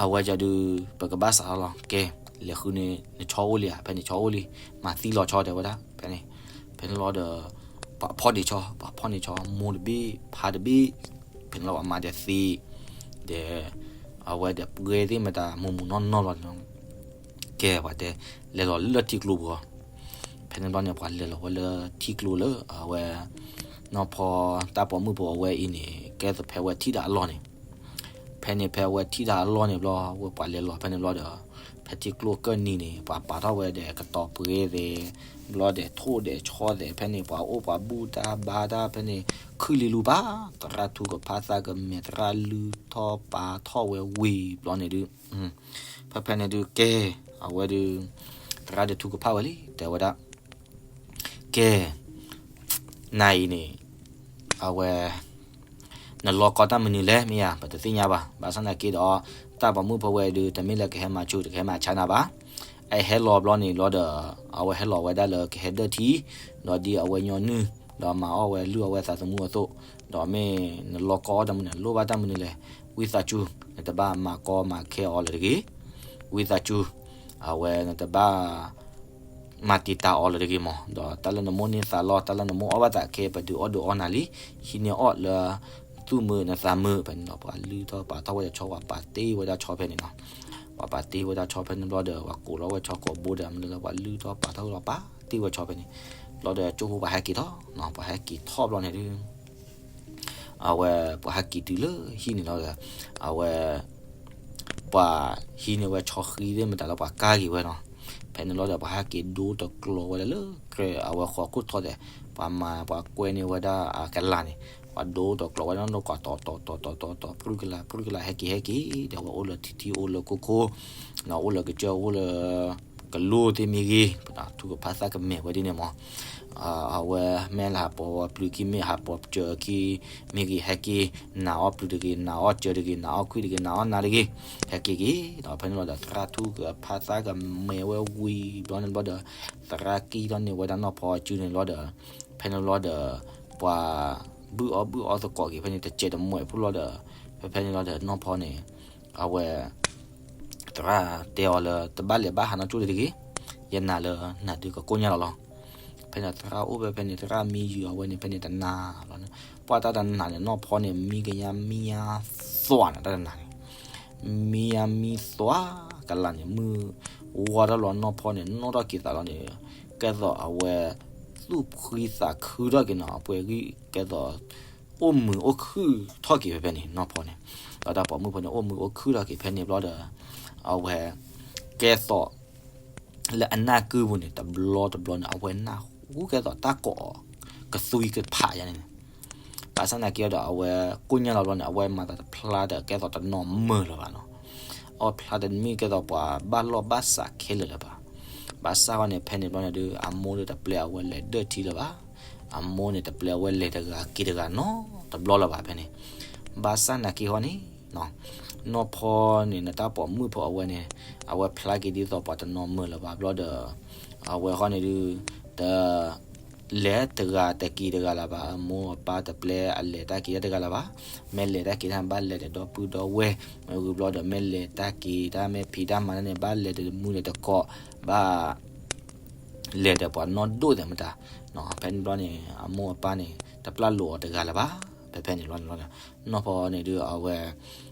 အဝဲဒုး ပကဘၣ်စးထီၣ်လီၤ, ကဲ လဲၤဃုန့ၣ် နဆီအိၣ်လံဧါ, ဖဲန့ၣ်ဆီအိၣ်လံ, မၤသံလီၤဆီတဲဝဲဒၣ်, ဖဲန့ၣ်, ဖဲန့ၣ်လီၤဒီး ပှၤဖီၣ်ဒံးဆီ, ပှၤဖီၣ်န့ၢ်ဆီ မိၢ်တဘ့ၣ် ဖါတဘ့ၣ်, ဖဲန့ၣ်လီၤပှၤမၤဒီးသံ, ဒီး အဝဲဒီးပှဲၤသ့ၣ်မတၤ မူးမူးနီၢ်နီၢ်လီၤန့ၣ် ကဲပှၤတဲ လဲၤလီၤလၢထံကျိပူၤ, ဖဲန့ၣ်ဘျီန့ၣ် ပှၤလဲၤလီၤဝဲလၢထံကျိလၢ အဝဲ နီၢ်ဖီ တၢ်ပိာ်မုၣ်ဖိအဝဲအံၤန့ၣ် ကဲသိးဖဲဝဲထံၣ်ဒၣ်အလီၢ်န့ၣ်, ဖဲန့ၣ်ဖဲဝဲထံၣ်ဒၣ်အလီၢ်န့ၣ်ဘျီ ဝဲပှၤလဲၤလီၤဖဲန့ၣ်ဘျီဒီး ဖဲထံကျိကၢၢ်နံၤန့ၣ် ပှၤပာ်ထီၣ်ဝဲဒီးကတီၤပှဲၤသဲး, ဘျီဒီးထိၣ်ဒီးဆီသဲး, ဖဲန့ၣ် ပှၤအိၣ်ပှၤဘူၣ်တၢ်ဘါတၢ်ဖဲန့ၣ် ခုၣ်လံလူပၢ်, သရၣ်ထူကဖၣ်သၣ်ကမဲာ် သရၣ်လုၢ်ထီၣ်ပာ်ထီၣ်ဝဲဝံၤဘျီန့ၣ်ဒုး ဖဲဖဲန့ၣ်ဒုးကဲ အဝဲဒုး သရၣ်ဒုးထူကဖၣ်ဝဲလံ တဲဝဲဒၣ်, ကဲ နၤအံၤန့ၣ် အဝဲ နလီၢ်ကီတၢ်မနုၤလဲၣ် မ့ၢ်ဧါ ပတသ့ၣ်ညါဘၣ်, ဘၣ်ဆၣ်သနာ်က့ဒီး တၢ်ပိာ်မုၣ်ဖိဝဲဒုး တမ့ၢ်လၢကဟဲမၤဆူၣ် တကဟဲမၤဆါနၤဘၣ်, အဟဲလီၤဘျီန့ၣ်လီၤဒီး အဝဲဟဲလီၤဝဲဒၣ်လၢကဟဲဒၢၣ်ထံ, ဒီးဒ်အဝဲညီနုၢ် ဒီးမၤအီၣ်ဝဲလုၢ်အီၣ်ဝဲသးသမူအသိး, ဒီးမ့ၢ်နလီၢ်ကီအီၣ်တၢ်မနုၤ နလိၣ်ဘၣ်တၢ်မနုၤလဲၣ်, ဝံသးစူၤ နတဘၣ်မၤကီမၤခဲအီၤလၢၤတဂ့ၤ, ဝံသးစူၤ အဝဲနတဘၣ် မၤတံာ်တာ်အီၤလၢၤတဂ့ၤမး, ဒီးတၢ်လၢနမိၢ်န့ၢ်သးလီ တၢ်လၢနမိၢ်အီၣ်ဘၣ်သးခဲ ပဒုးအီၣ်ဒုးအီနၤလံ, ဟံးန့ၢ်အီၣ်လၢ သူၣ်မုာ်နသးမုာ်, ဖဲန့ၣ်ဒီး ပှၤလုၢ်ထီၣ်ပာ်ထီၣ်ဝဲဒီးဆီ ပှၤပာ်တ့ၢ်ဝဲဒၣ်ဆီဖဲန့ၣ်နီၤ, ပှၤပာ်တ့ၢ်ဝဲဒၣ်ဆီဖဲန့ၣ်ဘျီဒီး ပှၤကိးလီၤဝဲဆီကိးဘိဒီး မနုၤလၢပှၤလုၢ်ထီၣ်ပာ်ထီၣ်လီၤ ပာ်တ့ၢ်ဝဲဆီဖဲန့ၣ်, ဘျီဒီးကၠိဖိပှၤဟဲက့ၤထီၣ်နီၤ, ပှၤဟဲက့ၤထီၣ်ဘျီန့ၣ်ဒုး အဝဲ ပှၤဟဲက့ၤတုၤလၢဟံၣ်န့ၣ်လီၤဒီး အဝဲ ပှၤဟံးန့ၢ်ဝဲဆီဃံသ့ၣ်မတၤလၢပှၤကၢ်က့ၤဝဲနီၤ, ဖဲန့ၣ်လီၤဒီး ပှၤဟဲက့ၤဒိတကျိၤဝဲဒၣ်လၢ အဝဲဃီၤခိၣ်ထီၣ်သဲး, ပှၤမၤပှၤကွဲန့ၢ်ဝဲဒၣ်အကလၤန့ၣ်, ပှၤဒိတကျိၤဝဲဒၣ်နီၢ်နီၢ် ပှၤတီၤတီၤတီၤတီၤတီၤ ပြူၢ်ကလၤ ပြူၢ်ကလၤ ဟဲက့ၤဟဲက့ၤ ဒီးဝဲအိၣ်လၢထံထံအိၣ်လၢခိခိ, အိၣ်လၢကစၢၢ်အိၣ်လၢ ကလိသ့ၣ်မ့ၢ်ဂ့ၤ, ပထူကဖၣ်သၣ်ကမဲာ်ဝဲဒ်န့ၣ်မး, အဝဲမ့ၢ်လၢဟးပိာ်ပျုၤခံ မ့ၢ်ဟးပိာ်စၢၤခံမ့ၢ်ဂ့ၤ ဟဲက့ၤ နာ်အီၣ်ပျုၤတဂ့ၤ နာ်အီၣ်စၢၤတဂ့ၤ နာ်အီၣ်ခွံၣ်တဂ့ၤ နာ်အီၣ်နါတဂ့ၤ, ဟဲက့ၤက့ၤ, ဒီးဖဲန့ၣ်လီၤဒီး သရၣ်ထူကဖၣ်သၣ်ကမဲာ်ဝဲဝံၤဘျီန့ၣ်ဘျီဒီး သရၣ်ကံၣ်ထီၣ်န့ၢ်ဝဲဒၣ်နီၢ်ဖီအစုန့ၣ်လီၤဒီး ဖဲန့ၣ်လီၤဒီး ပှၤဘုၣ်အီၣ်ဘုၣ်အီသကိးက့ၤဖဲန့ၣ် တစဲးတမှဲးဖိလီၤဒီး ဖဲဖဲန့ၣ်လီၤဒီး နီၢ်ဖီန့ၣ် အဝဲ သရၣ်တဲအီၤလၢ တဘၣ်လဲၤဘၣ်ဟးနီၢ်ကၠိလၢၤတဂ့ၤ, ယနာ်လၢနၤဒုးကကိၢ်ညါလီၤလီၤ. ဖဲန့ၣ်သရၣ်အိၣ်ဖဲဖဲန့ၣ် သရၣ်မံယုာ်အဝဲန့ၣ် ဖဲန့ၣ်တနၤလီၤန့ၣ်, ပှၢ်တၢ်တနၤန့ၣ် နီၢ်ဖီန့ၣ် မံကညါမံညါသွးန့ၣ် တၢ်တနၤန့ၣ် မံညါမံသွးကလးန့ၣ် မုၢ်ဝါထီၣ်လီၤ နီၢ်ဖီန့ၣ် နီၣ်ထီၣ်က့ၤသးလီၤန့ၣ် ကဲသိးအဝဲ သူၣ်ဖှံသးခုထီၣ်က့ၤနီၤ အပှဲၤဂံၢ်ကဲသိး အိၣ်မုာ်အိၣ်ခုၣ်ထီၣ်က့ၤဖဲဖဲန့ၣ် နီၢ်ဖီန့ၣ်, ဒီးတၢ်ပိာ်မုၣ်ဖိန့ၣ် အိၣ်မုာ်အိၣ်ခုၣ်ထီၣ်က့ၤဖဲန့ၣ်ဘျီဒီး အဝဲ ကဲသိး လၢအနၢ်ကုပူၤန့ၣ် တဘျီတဘျီန့ၣ် အဝဲနၢ်ဟူကဲသိးတၢ်ကိးအီၤ ကသွံကဖးယါန့ၣ်န့ၣ်, ဘၣ်ဆၣ်သနာ်က့ဒီး အဝဲကိၢ်ညါလီၤဘျီန့ၣ် အဝဲမၤသးတဖျါဒီး ကဲသိးတနီၤမုာ်လၢၤဘၣ်နီၤ, အဝဲဖျါတမ့ၢ်ကဲသိးပှၤဘၣ်လီၢ်ဘၣ်စးခဲလၢာ်လၢၤဘၣ်. ဘၣ်ဆၣ်ဃီန့ၣ် ဖဲန့ၣ်ဘျီန့ၣ်ဒုး အမိၢ်ဒုးတပျဲအဝဲလဲၤဒၢၣ်ထံလၢၤဘၣ်, အမိၢ်န့ၣ် တပျဲအဝဲလဲၤတဂၤက့ၤတဂၤနီတဘျီလၢၤဘၣ်ဖဲန့ၣ်, ဘၣ်ဆၣ်သနာ်က့ဃီန့ၣ် နီၢ်ဖီန့ၣ် နတၢ်ပိာ်မုၣ်ဖိအဝဲန့ၣ် အဝဲဖျါက့ၤဒ်သိးပှၤတနီၤမုာ်လၢၤဘၣ်ဘျီဒီး အဝဲဃီန့ၣ်ဒုး တ လဲၤတဂၤတက့ၤတဂၤလၢၤဘၣ်, အမိၢ်အပၢ်တပျဲအလဲၤတၢ်က့ၤတၢ်တဂၤလၢၤဘၣ်, မ့ၢ်လဲၤတၢ်က့ၤတၢ်ဘၣ်လဲၤဒီးဒီပုၢ်ဒီဝဲၢ်, မ့ၢ်ဂ့ၤဘျီဒီး မ့ၢ်လဲၤတၢ်က့ၤတၢ် မ့ၢ်ဖံးတၢ်မၤတၢ်န့ၣ် ဘၣ်လဲၤဒီးမုၢ်ဒီးတကိး, ဘၣ် လဲၤဒီးပှၤနီၢ်ဒိၣ်သ့ၣ်မတၤ, ဖဲန့ၣ်ဘျီန့ၣ် အမိၢ်အပၢ်န့ၣ် တပျၢ်လိာ်အီၤတဂၤလၢၤဘၣ်. ဖဲဖဲန့ၣ်ဘျီန့ၣ်လီၤ, နီၢ်ဖီန့ၣ်ဒုး အဝဲ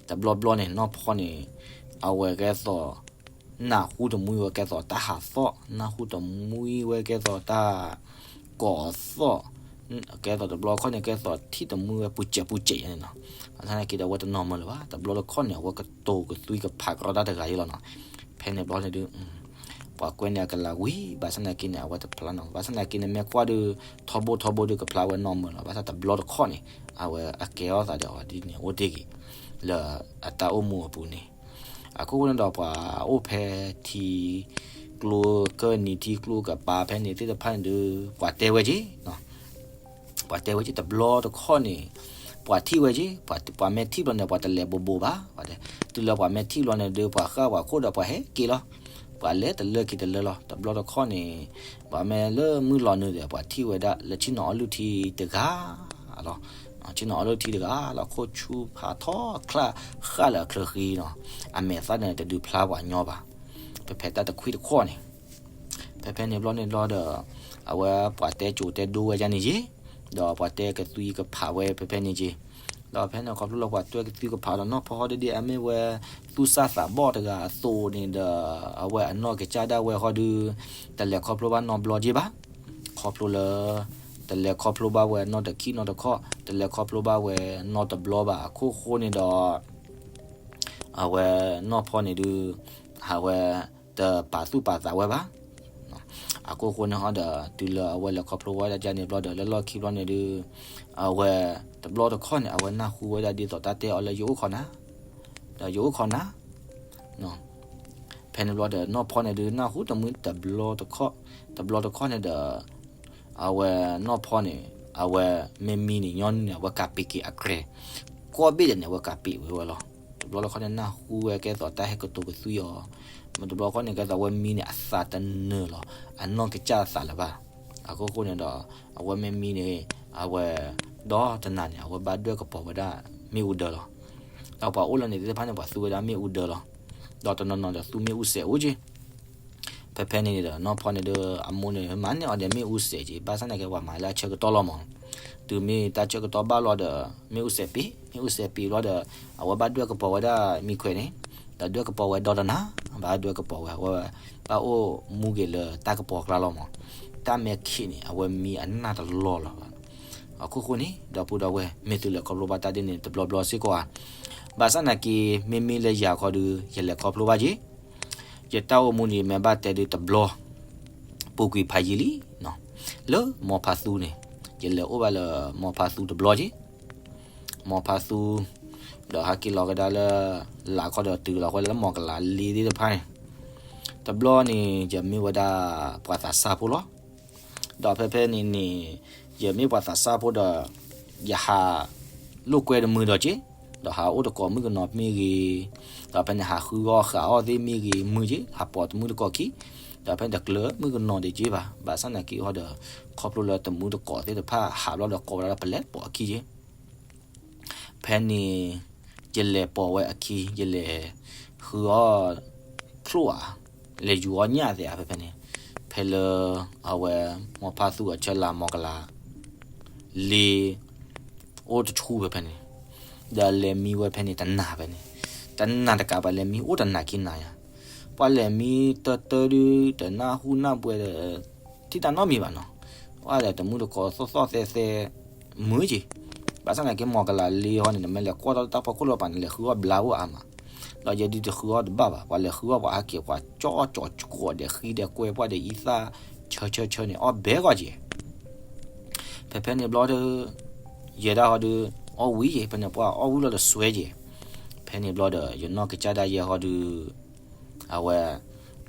တဘျီဘျီန့ၣ် နီၢ်ဖီန့ၣ် အဝဲကဲသိး နၢ်ဟူတမှံဝဲကဲသိးတၢ်ဟးသီၣ်, နၢ်ဟူတမှံဝဲကဲသိးတၢ် ကိးအသီၣ်, ကဲသိးတဘျီခီၣ်န့ၣ် ကဲသိးထံၣ်တမှံဝဲပူၤစဲးပူၤစဲးယါန့ၣ်နီၤ. ဘၣ်ဆၣ်သနာ်က့ဒီး အဝဲတနီၤမၢလၢၤဘၣ်, တဘျီတခီၣ်န့ၣ် အဝဲကတိၤကသွံကဖးကရီတၢ်တဂၤအံၤလီၤနီၤ. ဖဲန့ၣ်ဘျီန့ၣ်ဒုး ပှၤကွဲန့ၣ်အကလၤဝံၤ ဘၣ်ဆၣ်သနာ်က့န့ၣ် အဝဲတဖျါနီၤ, ဘၣ်ဆၣ်သနာ်က့န့ၣ် မ့ၢ်ကွၢ်ဒုး ထီဘိထီဘိဒုးကဖျါဝဲနီၤမၢလီၤ, ဘၣ်ဆၣ်တဘျီတခီၣ်န့ၣ် အဝဲအကဲထီၣ်သးဒီးအီၤဒ်န့ၣ်အိၣ်တ့ၢ်ဂ့ၤ လၢအတၢ်အိၣ်မူအပူၤန့ၣ်. အခိၣ်ဃိန့ၣ်ဒီး ပှၤအိၣ်ဖဲထံကျိကၢၢ်နံၤ ထံကျိကပၤဖဲန့ၣ်သ့ၣ်တဖၣ်န့ၣ်ဒုး ပှၤတဲဝဲက့ၤ ပှၤတဲဝဲက့ၤတဘျီတခီၣ်န့ၣ် ပှၤထံၣ်ဝဲက့ၤ, ပှၤမ့ၢ်ထံၣ်ဘျီန့ၣ် ပှၤတလဲၤဘိးဘိးဘၣ်, ပှၤတဲ, တုၤလၢပှၤမ့ၢ်ထံၣ်ဘျီန့ၣ်ဒုး ပှၤဃၣ်ပှၤခိၣ်ဒီးပှၤဟဲက့ၤလီၤ, ပှၤလဲၤတလၢက့ၤတလၢလီၤ. တဘျီတခီၣ်န့ၣ် ပှၤမ့ၢ်လၢမုၢ်လီၤနုာ်ဒီး ပှၤထံၣ်ဝဲဒၣ်လၢဆ့ၣ်နီၤအီလုၢ်ထံတဂၤလီၤ. ဆ့ၣ်နီၤအီလုၢ်ထံတဂၤလီၤ, ခိၣ်ဆူဖးထီၣ်ချၣ်ဃၣ်လၢအချၢဃံနီၤ, အမဲာ်သၣ်န့ၣ်တဒုးဖျါပှၤညီဘၣ်. ဖဲဖဲတၢ်တခွံတခီၣ်န့ၣ် ဖဲဖဲန့ၣ်ဘျီန့ၣ်ဘျီဒီး အဝဲပှၤတဲကိၤတဲဒိဝဲဒၣ်န့ၣ်ယ့ၢ်, ဒီးပှၤတဲကသွံကဖးဝဲဖဲဖဲန့ၣ်က့ၤ, ဒီးဖဲန့ၣ်ခီဖျိလၢပှၤတဲကသွံကဖးဒီးနီၢ်ဖီဟီၣ်ဒ်ဒ်အမ့ၢ်ဝဲ သူၣ်စၢ်သးဘီၣ်တဂၤအသိးန့ၣ်ဒီး အဝဲအနီၢ်ကစၢ်ဒၣ်ဝဲဟီဒုး တလဲၤခီဖျိဘၣ်နီတဘျီက့ၤဘၣ်, ခီဖျိလၢ တလဲၤခီဖျိဘၣ်ဝဲနီတခံနီတခီၣ်, တလဲၤခီဖျိဘၣ်ဝဲနီတဘျီဘၣ်အခိၣ်ဃိန့ၣ်ဒီး အဝဲနီၢ်ဖီန့ၣ်ဒုး အဝဲတပာ်သူၣ်ပာ်သးဝဲဘၣ်. အခိၣ်ဃိန့ၣ်ဟီဒီး တုၤလၢအဝဲလဲၤခီဖျိဝဲဒၣ်ဒ်န့ၣ်ဘျီဒီး လၢလီၢ်ခံဘျီန့ၣ်ဒုး အဝဲတဘျီတခီၣ်န့ၣ် အဝဲနၢ်ဟူဝဲဒၣ်ဒ်သိးတၢ်တဲအီၤလၢယအိၣ်ခိးနၤ, ဒီးယအိၣ်ခိးနၤ ဖဲန့ၣ်ဘျီဒီး နီၢ်ဖီန့ၣ်ဒုး နၢ်ဟူတမှံတဘျီတခီၣ်, တဘျီတခီၣ်န့ၣ်ဒီး အဝဲနီၢ်ဖီန့ၣ် အဝဲမ့ၢ်မံန့ၣ် ညီနုၢ်န့ၣ် အဝဲကးပ့းက့ၤအကြဲၤ, ကိးဘ့ၣ်ဒဲးန့ၣ် အဝဲကးပ့းဝဲဝဲလီၤ. တဘျီတခီၣ်န့ၣ် နၢ်ဟူဝဲကဲသိးတၢ်ဟဲကတိၤကသွံအီၤ, မ့ၢ်တဘျီတခီၣ်န့ၣ် ကဲသိးအဝဲမံန့ၣ် အသးတနၢၤလီၤ, အနီၢ်ကစၢ်အသးလၢၤဘၣ်. အခိၣ်ဃိန့ၣ်ဒီး အဝဲမ့ၢ်မံန့ၣ် အဝဲ ဒီတနၤန့ၣ် အဝဲဘၣ်ဒွဲၣ်ကပီၤဝဲဒၣ်မ့ၣ်အူဒၢလီၤ. ဒီးပှၤအိၣ်လၢန့ၣ်သ့ၣ်တဖၣ်န့ၣ် ပှၤသူဝဲဒၣ်မ့ၣ်အူဒၢလီၤ. ဒီးတနီၤနီၤဒီးသူမ့ၣ်အူစဲးအိၣ်က့ၤ ဖဲဖဲန့ၣ်ဒီး နီၢ်ဖီန့ၣ်ဒီး အမိၢ်န့ၣ် မၤန့ၢ်အီၤဒီးမ့ၣ်အူစဲးက့ၤ, ဘၣ်ဆၣ်သနာ်က့ ပှၤမၤလၢအဆၢကတီၢ်လီၤမး. တုၤမ့ၢ်တၢ်ဆၢကတီၢ်ဘၣ်လီၤဒီး မ့ၣ်အူစဲးပ့ၤ, မ့ၣ်အူစဲးပ့ၤလီၤဒီး အဝဲဘၣ်ဒွဲၣ်ကပီၤဝဲဒၣ်မံခွဲးန့ၣ်, ဒီးဒွဲၣ်ကပီၤဝဲဒီတနၤ, ဘၣ်ဒွဲၣ်ကပီၤဝဲ အဝဲဘၣ်အိၣ်မူက့ၤလၢတၢ်ကပီၤကျါလီၤမး. တၢ်မဲာ်ခံးန့ၣ် အဝဲမံအနၢ်တလီၢ်လီၤဘၣ်. အခိၣ်ဃိန့ၣ် ဒီပုၢ်ဒီဝဲၢ် မ့ၢ်သုလဲၤခီဖျိဘၣ်တၢ်ဒ်န့ၣ် တဘျီဘျီစ့ၢ်ကီးဧါ. ဘၣ်ဆၣ်သနာ်က့ မ့မ့ၢ်လၢယၤခီဒုး ယလဲၤခီဖျိဘၣ်က့ၤ ယတၢ်အိၣ်မူန့ၣ် မ့ၢ်ဘၣ်တဲဒုးတဘျီ ပူၤကွံာ်ဖးယံာ်လံ, လၢမီၤဖးသူန့ၣ် ယလဲၤအိၣ်ဘၣ်လၢမီၤဖးသူတဘျီက့ၤ, မီၤဖးသူ ဒီးဟဲက့ၤလီၤကဒါလၢ လၢ်ခီဒီးတုၤလီၤဃီလၢမီၤကလးလ့သ့ၣ်တဖၣ်န့ၣ်, တဘျီန့ၣ် ယမ့ၢ်ဝဲဒၣ်ပှၤသးစၢ်ဖိလီၤ. ဒီးဖဲဖဲန့ၣ်န့ၣ် ယမ့ၢ်ပှၤသးစၢ်ဖိဒီး ယဟးလိာ်ကွဲတမုာ်ဒီးက့ၤ, ဒီးဟးအိၣ်တကိးမုၣ်ကနီၤမ့ၢ်ဂ့ၤ, ဒီးဖဲန့ၣ်ဟးဃုအီၣ်ဃးအီၣ်သ့ၣ်မ့ၢ်ဂ့ၤ မုာ်က့ၤ, ဟးပိာ်တမုၣ်တကိးခံ, ဒီးဖဲန့ၣ်တကျၢၤမုၣ်ကနီၤဒံးက့ၤဘၣ်. ဘၣ်ဆၣ်သနာ်က့ဟီဒီး ခီဖျိလၢတမုၣ်တကိးသ့ၣ်တဖၣ်ဟးဘျီဒီးကိးဝဲဒၣ်လၢပလဲၤပိာ်အခံက့ၤ ဖဲန့ၣ် ယလဲၤပိာ်ဝဲအခံ ယလဲၤဃုအီၣ်ချိၣ်ဧါ, လဲၤယူၤအီၣ်ညၣ်သ့ဧါ ဖဲဖဲန့ၣ်, ဖဲလၢ အဝဲ မီၤဖးသူအဆၢလၢမီၤကလး လ့ အိၣ်တဆူၣ်ဖဲဖဲန့ၣ်, ဒီးလဲၤမံဝဲဖဲန့ၣ်တနၤဖဲန့ၣ်, တနၤတကးပှၤလဲၤမံအိၣ်တနၤခံနၤယါ, ပှၤလဲၤမံတၢ်တၢ်ဒုး တနၢ်ဟူနၢ်ပှဲၤဒီး ထံၣ်တၢ်နီတမံၤဘၣ်နီၤ, ပှၤဒီးတမုၣ်တကိးသီၣ်သီၣ်သဲသဲ မုာ်က့ၤ, ဘၣ်ဆၣ်သနာ်က့မီၤကလးလ့ဟီန့ၣ် နမ့ၢ်လဲၤကွၢ်ထီၣ်တၢ်ဖီခိၣ်လီၤပာ်န့ၣ် လဲၤဃုအီၣ်ဘျါအိၣ်အါမး, ဒီးယဲဒုးတဃုအီၣ်တဘၣ်ဘၣ်, ပှၤလဲၤဃုအီၣ်ပှၤဟဲက့ၤ ပှၤကၠီကၠီကီးဒီးဃံဒီးကွဲပှၤဒီးအံသၣ် ဆၢဆၢဆၢန့ၣ် အီၣ်ဘဲဂီၤက့ၤ ဖဲဖဲန့ၣ်ဘျီဒီး ယဲဒၣ်ဟီဒီး အီၣ်ဝံၤယဲၤ ဖဲန့ၣ်ပှၤအီၣ်ဝံၤလီၤဒီးစွဲယဲၤ, ဖဲန့ၣ်ဘျီဒီး ယနီၢ်ကစၢ်ဒၣ်ယဲဟီဒီး အဝဲ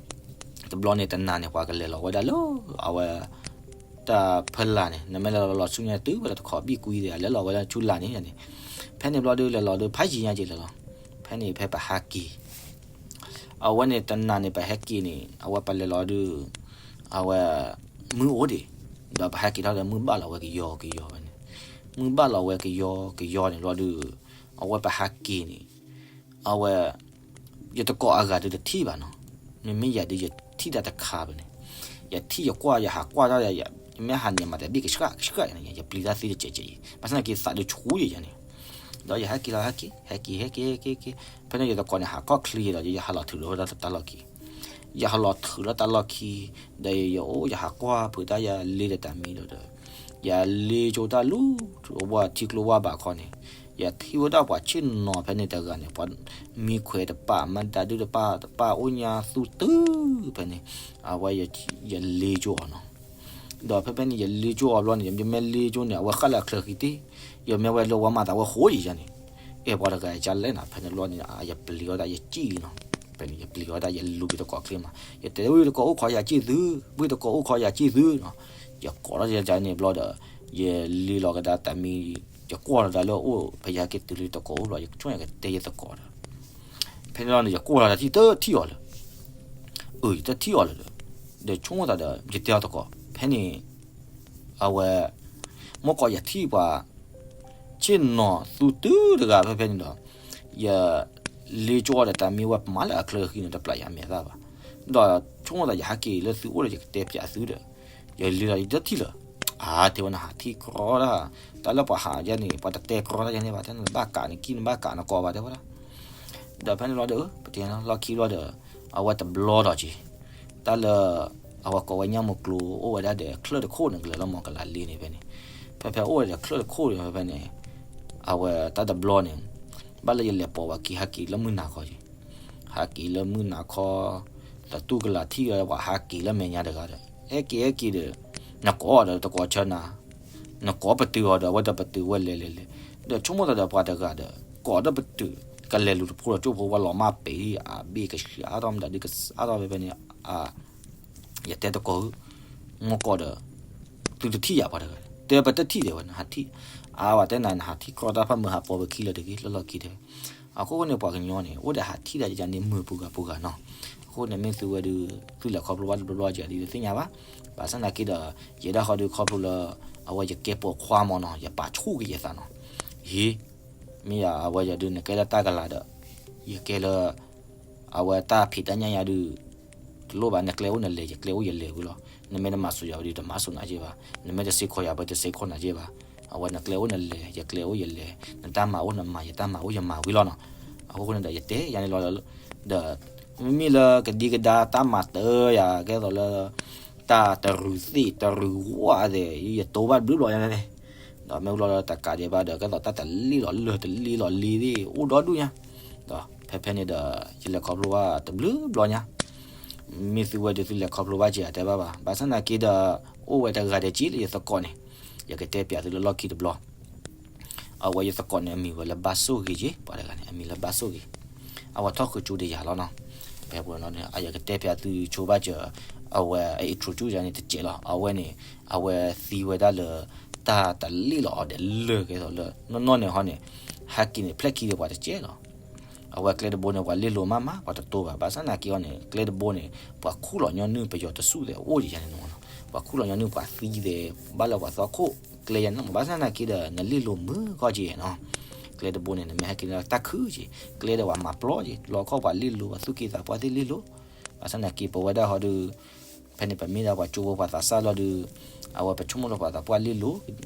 တဘျီန့ၣ်တနၤန့ၣ် ပှၤကလဲၤလီၤဝဲဒၣ်လၢ အဝဲ တၢ်ဖၢလာ်န့ၣ် နမ့ၢ်လဲၤလီၤလီၤဆူညါတုၤဝဲဒၣ်တခီဘံၣ်ကွံသ့ၣ် လဲၤလီၤဝဲဒၣ်ဆူလာ်န့ၣ်န့ၣ်, ဖဲန့ၣ်ဘျီဒီး လဲၤလီၤဒီးဖးယံၤညါက့ၤလဲၤလီၤ, ဖဲန့ၣ်ဖဲပဟးက့ၤ အဝဲန့ၣ်တနၤန့ၣ် ပဟဲက့ၤန့ၣ် အဝဲပလဲၤလီၤဒီး အဝဲ မုၢ်အိၣ်ဒံး, ဒီးပဟဲက့ၤထီၣ်ဒီးမုၢ်ဘၣ်လီၤဝဲကယီကယီဝဲန့ၣ်, မုၢ်ဘၣ်လီၤဝဲကယီကယီန့ၣ်ဘျီဒီး အဝဲပဟဲက့ၤန့ၣ် အဝဲ ယတကိးအဂၤဒီးတထံၣ်ဘၣ်နီၤ, မ့မ့ၢ်ယၤဒီးယထံၣ်တၢ်တခါဖဲန့ၣ်, ယထံၣ်ယကွၢ် ယဟးကွၢ်တၢ် ယမ့ၢ်ဟးန့ၣ်မၤတဘ့ၣ်ကဆှၣ်ကဆှၣ်န့ၣ် ယပျံၤတၢ်သ့တစဲးစဲးအံၤ ဘၣ်ဆၣ်သနာ်က့သးဒုးဆူယဲယၤန့ၣ်, ဒီးယဟဲက့ၤလီၤ ဟဲက့ၤ ဟဲက့ၤ ဟဲက့ၤ ဟဲက့ၤ ဖဲန့ၣ်ယသကိးန့ၣ် ဟးခီၣ်ချ့ဒီး ယဟးလီၤထုးလီၤဝဲဒၣ်တၢ်လီၢ်ခံ, ယဟးလီၤထုးလီၤတၢ်လီၢ်ခံ, ဒီးယအိၣ်ယဟးကွၢ်ဖုးတၢ် ယလ့ဒီးတၢ်မံဒီး ယလ့ကၠိတၢ်လူၤ ဝဲထံကျိဝဲဘးခီန့ၣ်, ယထံၣ်ဝဲဒၣ်ပှၤဆ့ၣ်နီၤဖဲန့ၣ်တဂၤန့ၣ် ပှၤမံခွဲးတပာ် မၤဒၣ်ဒုတပာ် တပာ်အိၣ်ညါသူတုၤဖဲန့ၣ်, အဝဲ ယလ့ကၠိအီၤနီၤ, ဒီးဖဲဖဲန့ၣ် ယလ့ကၠိအီၤဘျီန့ၣ် ယမ့ၢ်လ့ကၠိန့ၣ် အဝဲဃၣ်လၢအချၢဃံတ့ၢ်, ယမ့ၢ်ဝဲလၢဝဲမၤသးဝဲဃိယံၤယၤန့ၣ်, အဲၣ်ပှၤတဂၤအကၢ်လဲၣ်နၤ ဖဲန့ၣ်ဘျီန့ၣ် ယပျံၤဝဲဒၣ်ယစံၣ်နီၤ, ဖဲန့ၣ် ယပျံၤဝဲဒၣ်ယလူၤက့ၤသကိးချ့မး ယတဲဝံသကိးအိၣ်ခိးယၤစံၣ်သု, ဝံသကိးအိၣ်ခိးယၤစံၣ်သုနီၤ, ယကိးထီၣ်ယၤန့ၣ်ဘျီဒီး ယလ့လီၤကဒါတၢ်မံ ယကွၢ်လီၤတၢ်လၢအအိၣ် ဖဲယဟဲက့ၤတုၤလၢယသကိးအိၣ်ဘျီ ယဆိကမိၣ်ယကတဲယသကိးဒီး ဖဲန့ၣ်လီၤန့ၣ် ယကွၢ်လီၤတၢ်ထံၣ်တထံၣ်အီၤလၢၤ, အၢ ယတထံၣ်အီၤလၢၤဒီး, ဒီးဆိကမိၣ်သးဒီး ယတဲအီၤသကိး ဖဲန့ၣ် အဝဲ မ့ၢ်ကီးယထံၣ်ပှၤ ဆ့ၣ်နီၤသူတုၤတဂၤဖဲဖဲန့ၣ်ဒီး ယလ့ကၠိအီၤဒီးတၢ်မံဝဲပမၤလၢအချၢဃံန့ၣ် တပျးယၤမဲာ်သၣ်ဘၣ်, ဒီးဆိကမိၣ်သးယဟဲက့ၤလၢသုအိၣ်ဒီး ယကတဲပျးသုဒီး ယလ့လီၤယတထံၣ်လၢၤ, အါ တဲဝဲနဟးထံၣ်ကြီတၢ်, တၢ်လၢပှၤဟးယဲန့ၣ် ပှၤတတဲကြီတၢ်ယဲန့ၣ်ဘၣ်, တၢ်နဘၣ်ကးနကံၢ်နဘၣ်ကးနကီဘၣ် တဲဝဲဒၣ် ဒီးဖဲန့ၣ်လီၤဒီး ပတဲလီၢ်ခံဘျီဒီး အဝဲတဘျီဒီးက့ၤ တၢ်လၢ အဝဲကိးဝဲညၣ်မုၢ်ကျိ အိၣ်ဝဲဒၣ်ဒီးချၢၣ်တခိၣ်န့ၣ် ကလဲၤလီၤမီၤကလးလ့န့ၣ်ဖဲန့ၣ်, ဖဲဖဲအိၣ်ဝဲဒီးချၢၣ်တခိၣ်န့ၣ်ဖဲဖဲန့ၣ်, အဝဲတၢ်တဘျီန့ၣ် ဘၣ်လၢယလဲၤပိာ်ဝဲခံ ဟးက့ၤလၢမုၢ်နၤခီက့ၤ, ဟးက့ၤလၢမုၢ်နၤခီ, သတူၢ်ကလာ်ထံၣ်ဝဲပှၤဟးက့ၤလၢမဲာ်ညါတဂၤဒီး ဟဲက့ၤဟဲက့ၤဒီး နကိးအီၤဒီးတကိးဆၢနၤ, နကိးပတုာ်အီၤဒီး အဝဲဒီးပတုာ်ဝဲလဲၤလဲၤလဲၤ, ဒီးဆိကမိၣ်သးဒီးပှၤတဂၤဒီး ကိးဒီးပတုာ် ကလဲၤလူၤတဖိဒီးကၠိဖိဝဲလီၤမၢ်ပ့ၤ အဘ့ၣ်ကဆှီအါထီၣ်မတၤဒုကစးထီၣ်ဖဲဖဲန့ၣ်, ယတဲသကိးဧၢ, မ့ၢ်ကီးဒီး သုတထံၣ်ယၤပှၤတဂၤ, တဲပတထံၣ်ဒံးဝဲ နဟးထံၣ်, အါဝဲတဲနၤ နဟးထံၣ်ကြီတၢ်ဖၣ်မုာ်ဟးပိာ်ဝဲခံလၢၤတဂ့ၤ လၢလီၢ်ခံတဲဝဲ, အခိၣ်ဃိန့ၣ် ပှၤကညီန့ၣ် အိၣ်ဒီးဟးထံၣ်ဒၣ်ယၤန့ၣ် မုာ်ပူၤဂၤပူၤဂၤနီၤ, အဃိန့ၣ်မ့ၢ်သုဝဲဒုး သုလဲၤခီဖျိဘၣ်တဘျီဘျီကဒီး ဒုးသ့ၣ်ညါဘၣ်, ဘၣ်ဆၣ်သနာ်က့ဒီး ယဲဒၣ်ဃီဒုးခီဖျိလၢ အဝဲယကဲပိာ်ခွါမးနီၤ ယပာ်ဆူၣ်က့ၤယသးနီၤ, ဟ့ မ့ၢ်ယၤအဝဲယၤဒုး နကဲလၢတၢ်ကလၤဒီး ယကဲလၢ အဝဲတၢ်ဖံးတၢ်ညၣ်ယၤဒုး တလိၣ်ဘၣ် နကျဲအိၣ်နလဲၤ ယကျဲအိၣ်ယလဲၤဝံၤလီၤ, နမ့ၢ်တမၤစိာ်ယၤဝဲဒုး တမၤစိာ်နၤက့ဘၣ်, နမ့ၢ်တစ့ခိးယၤဝဲ တစ့ခိးနၤက့ဘၣ်, အဝဲနကျဲအိၣ်နလဲၤ ယကျဲအိၣ်ယလဲၤ, နတၢ်မၤအိၣ်နမၤ ယတၢ်မၤအိၣ်ယမၤဝံၤလီၤနီၤ, အဃိဃိန့ၣ်ဒီး ယတဲယၤန့ၣ်လီၤ, ဒီး မ့မ့ၢ်လၢကဒံကဒါတၢ်မၤတၢ်ယၤ ကဲသိးလၢ တၢ်တရူးသ့ၣ်တရူးဝၣ်သ့ၣ် ယတိၢ်ဘၣ်တဘျုးဘျီညါန့ၣ်, ဒီးမ့ၢ်ဝံၤလီၤဒီးတကးဒံးဘၣ်ဒီး ကဲသိးတၢ်တလ့ၣ်လီၤလၢၢ်တလ့ၣ်လီၤလ့သ့ၣ် အိၣ်ဒီဒူၣ်ညါ, ဒီးဖဲဖဲန့ၣ်ဒီး ယလဲၤခီဖျိဘၣ်တဘျုးဘျီညါ, မ့ၢ်သုဝဲဒုးသုလဲၤခီဖျိဘၣ်က့ၤတဲဘၣ်ဘၣ်, ဘၣ်ဆၣ်သနာ်က့ဒီး အိၣ်ဝဲတဂၤဒဲးက့လၢယသကိးန့ၣ်, ယကတဲပျးသုလၢလီၢ်ခံတဘျီ အဝဲယသကိးန့ၣ် အမံၤဝဲလၢဘၣ်ဆိၣ်ဂ့ၤက့ ပှၤတဂၤန့ၣ် အမံၤလၢဘၣ်ဆိၣ်ဂ့ၤ, အဝဲထီၣ်ဃုာ်ကၠူဒီးယၤလီၤနီၤ, ဖဲပူၤနီၤ အယကတဲပျးသုဆိဘၣ်စၢၤ, အဝဲအ intro ကၠူယၤန့ၣ်တစဲးလီၤ, အဝဲန့ၣ် အဝဲသံဝဲဒၣ်လၢ တၢ်တလ့ၣ်လီၤအီၤဒီးလၢၢ်ကဲသိးလၢ နီၢ်နီၢ်န့ၣ်ဟီန့ၣ်, ဟဲက့ၤန့ၣ် ဖျဲၣ်ခံဒီးပှၤတစဲးလီၤ အဝဲကျဲတဘိန့ၣ် ပှၤလ့ၢ်လိာ်မးမး ပှၤတတိၢ်ဘၣ်, ဘၣ်ဆၣ်သနာ်က့အီၤန့ၣ် ကျဲတဘိန့ၣ် ပှၤခူၣ်လီၤညီနုၢ်ပယီၤတစူၣ်သဲးအိၣ်က့ယဲန့ၣ်နီၤ, ပှၤခူၣ်လီၤညီနုၢ်ပှၤသံသဲး ဘၣ်လၢပှၤသီခိၣ် ကျဲယဲန့ၣ် ဘၣ်ဆၣ်သနာ်က့ဒီး နလ့ၢ်လိာ်မုာ်ကီၢ်က့နီၤ, ကျဲတဘိန့ၣ် နမ့ၢ်ဟဲက့ၤန့ၣ်တၢ်ခုၣ်က့, ကျဲဒီးပှၤမၤပျီက့, လီခီၣ်ပှၤလ့ၢ်လိာ် ပှၤသူၣ်က့သးပှၢ်သ့ၣ်လ့ၢ်လိာ်, ဘၣ်ဆၣ်သနာ်က့ပဝဲဒၣ်ဟီဒီး ဖဲန့ၣ် ပမ့ၢ်ဒၣ်ပှၤကၠိဖိပှၤသးစၢ်လီၤဒီး အဝဲပဆိကမိၣ်လၢပှၤသးပှၢ်လ့ၢ်လိာ်, ဒီး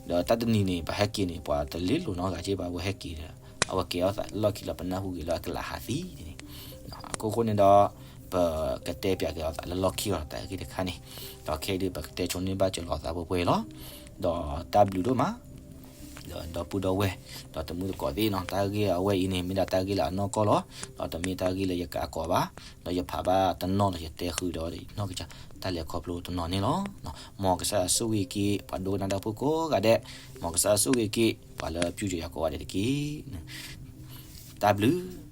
တၢ်တနံၤန့ၣ် ပဟဲက့ၤန့ၣ် ပှၤတလ့ၢ်လိာ်နီတဂၤက့ဘၣ်, အဝဲဟဲက့ၤဒီး အဝဲကဲအီၤသးလၢလီၢ်ခံလီၤ ပနၢ်ဟူဂ့ၤလၢအကလၤဟးသံန့ၣ်, အခိၣ်ဃိန့ၣ်ဒီး ပကတဲပျးက့ၤအီၤသးလၢလီၢ်ခံအီၤတၢ်ဂ့ၢ်တခါန့ၣ်, ဒီးခဲအံၤဒုး ပကတဲဆိန့ၢ်ဘၣ်စၢၤလီၤသးပှဲၤပှဲၤလီၤ, ဒီးတၢ်ဘျုးဒိၣ်မး ဒီးဒီပုၢ်ဒီဝဲၢ် ဒီးတမုၢ်တကိးသ့ၣ်နီၤ, တၢ်ဂ့ၢ်အဝဲအံၤန့ၣ် မ့ၢ်ဒၣ်တၢ်ဂ့ၢ်လၢအနီၢ်ကီၢ်လီၤ, ဒီးတမ့ၢ်တၢ်ဂ့ၢ်လၢယကးကိးဘၣ်, ဒီးယဖးဘၣ်တနီၤဒီးယတဲဃုာ်ဒီးနီၢ်ကစၢ် တၢ်လဲၤခီဖျိတနီၤန့ၣ်လီၤ. မ်ကစၢ်ယွၤဆိၣ်ဂ့ၤက့ၤ ပှၤဒိကနၣ်တၢ်ဖိကိးဂၤဒဲး, မ်ကစၢ်ယွၤဆိၣ်ဂ့ၤက့ၤ ပှၤလၢအပျူၢ်က့ၤယၤကိးဂၤဒဲးတက့ၢ်. တၢ်ဘျုး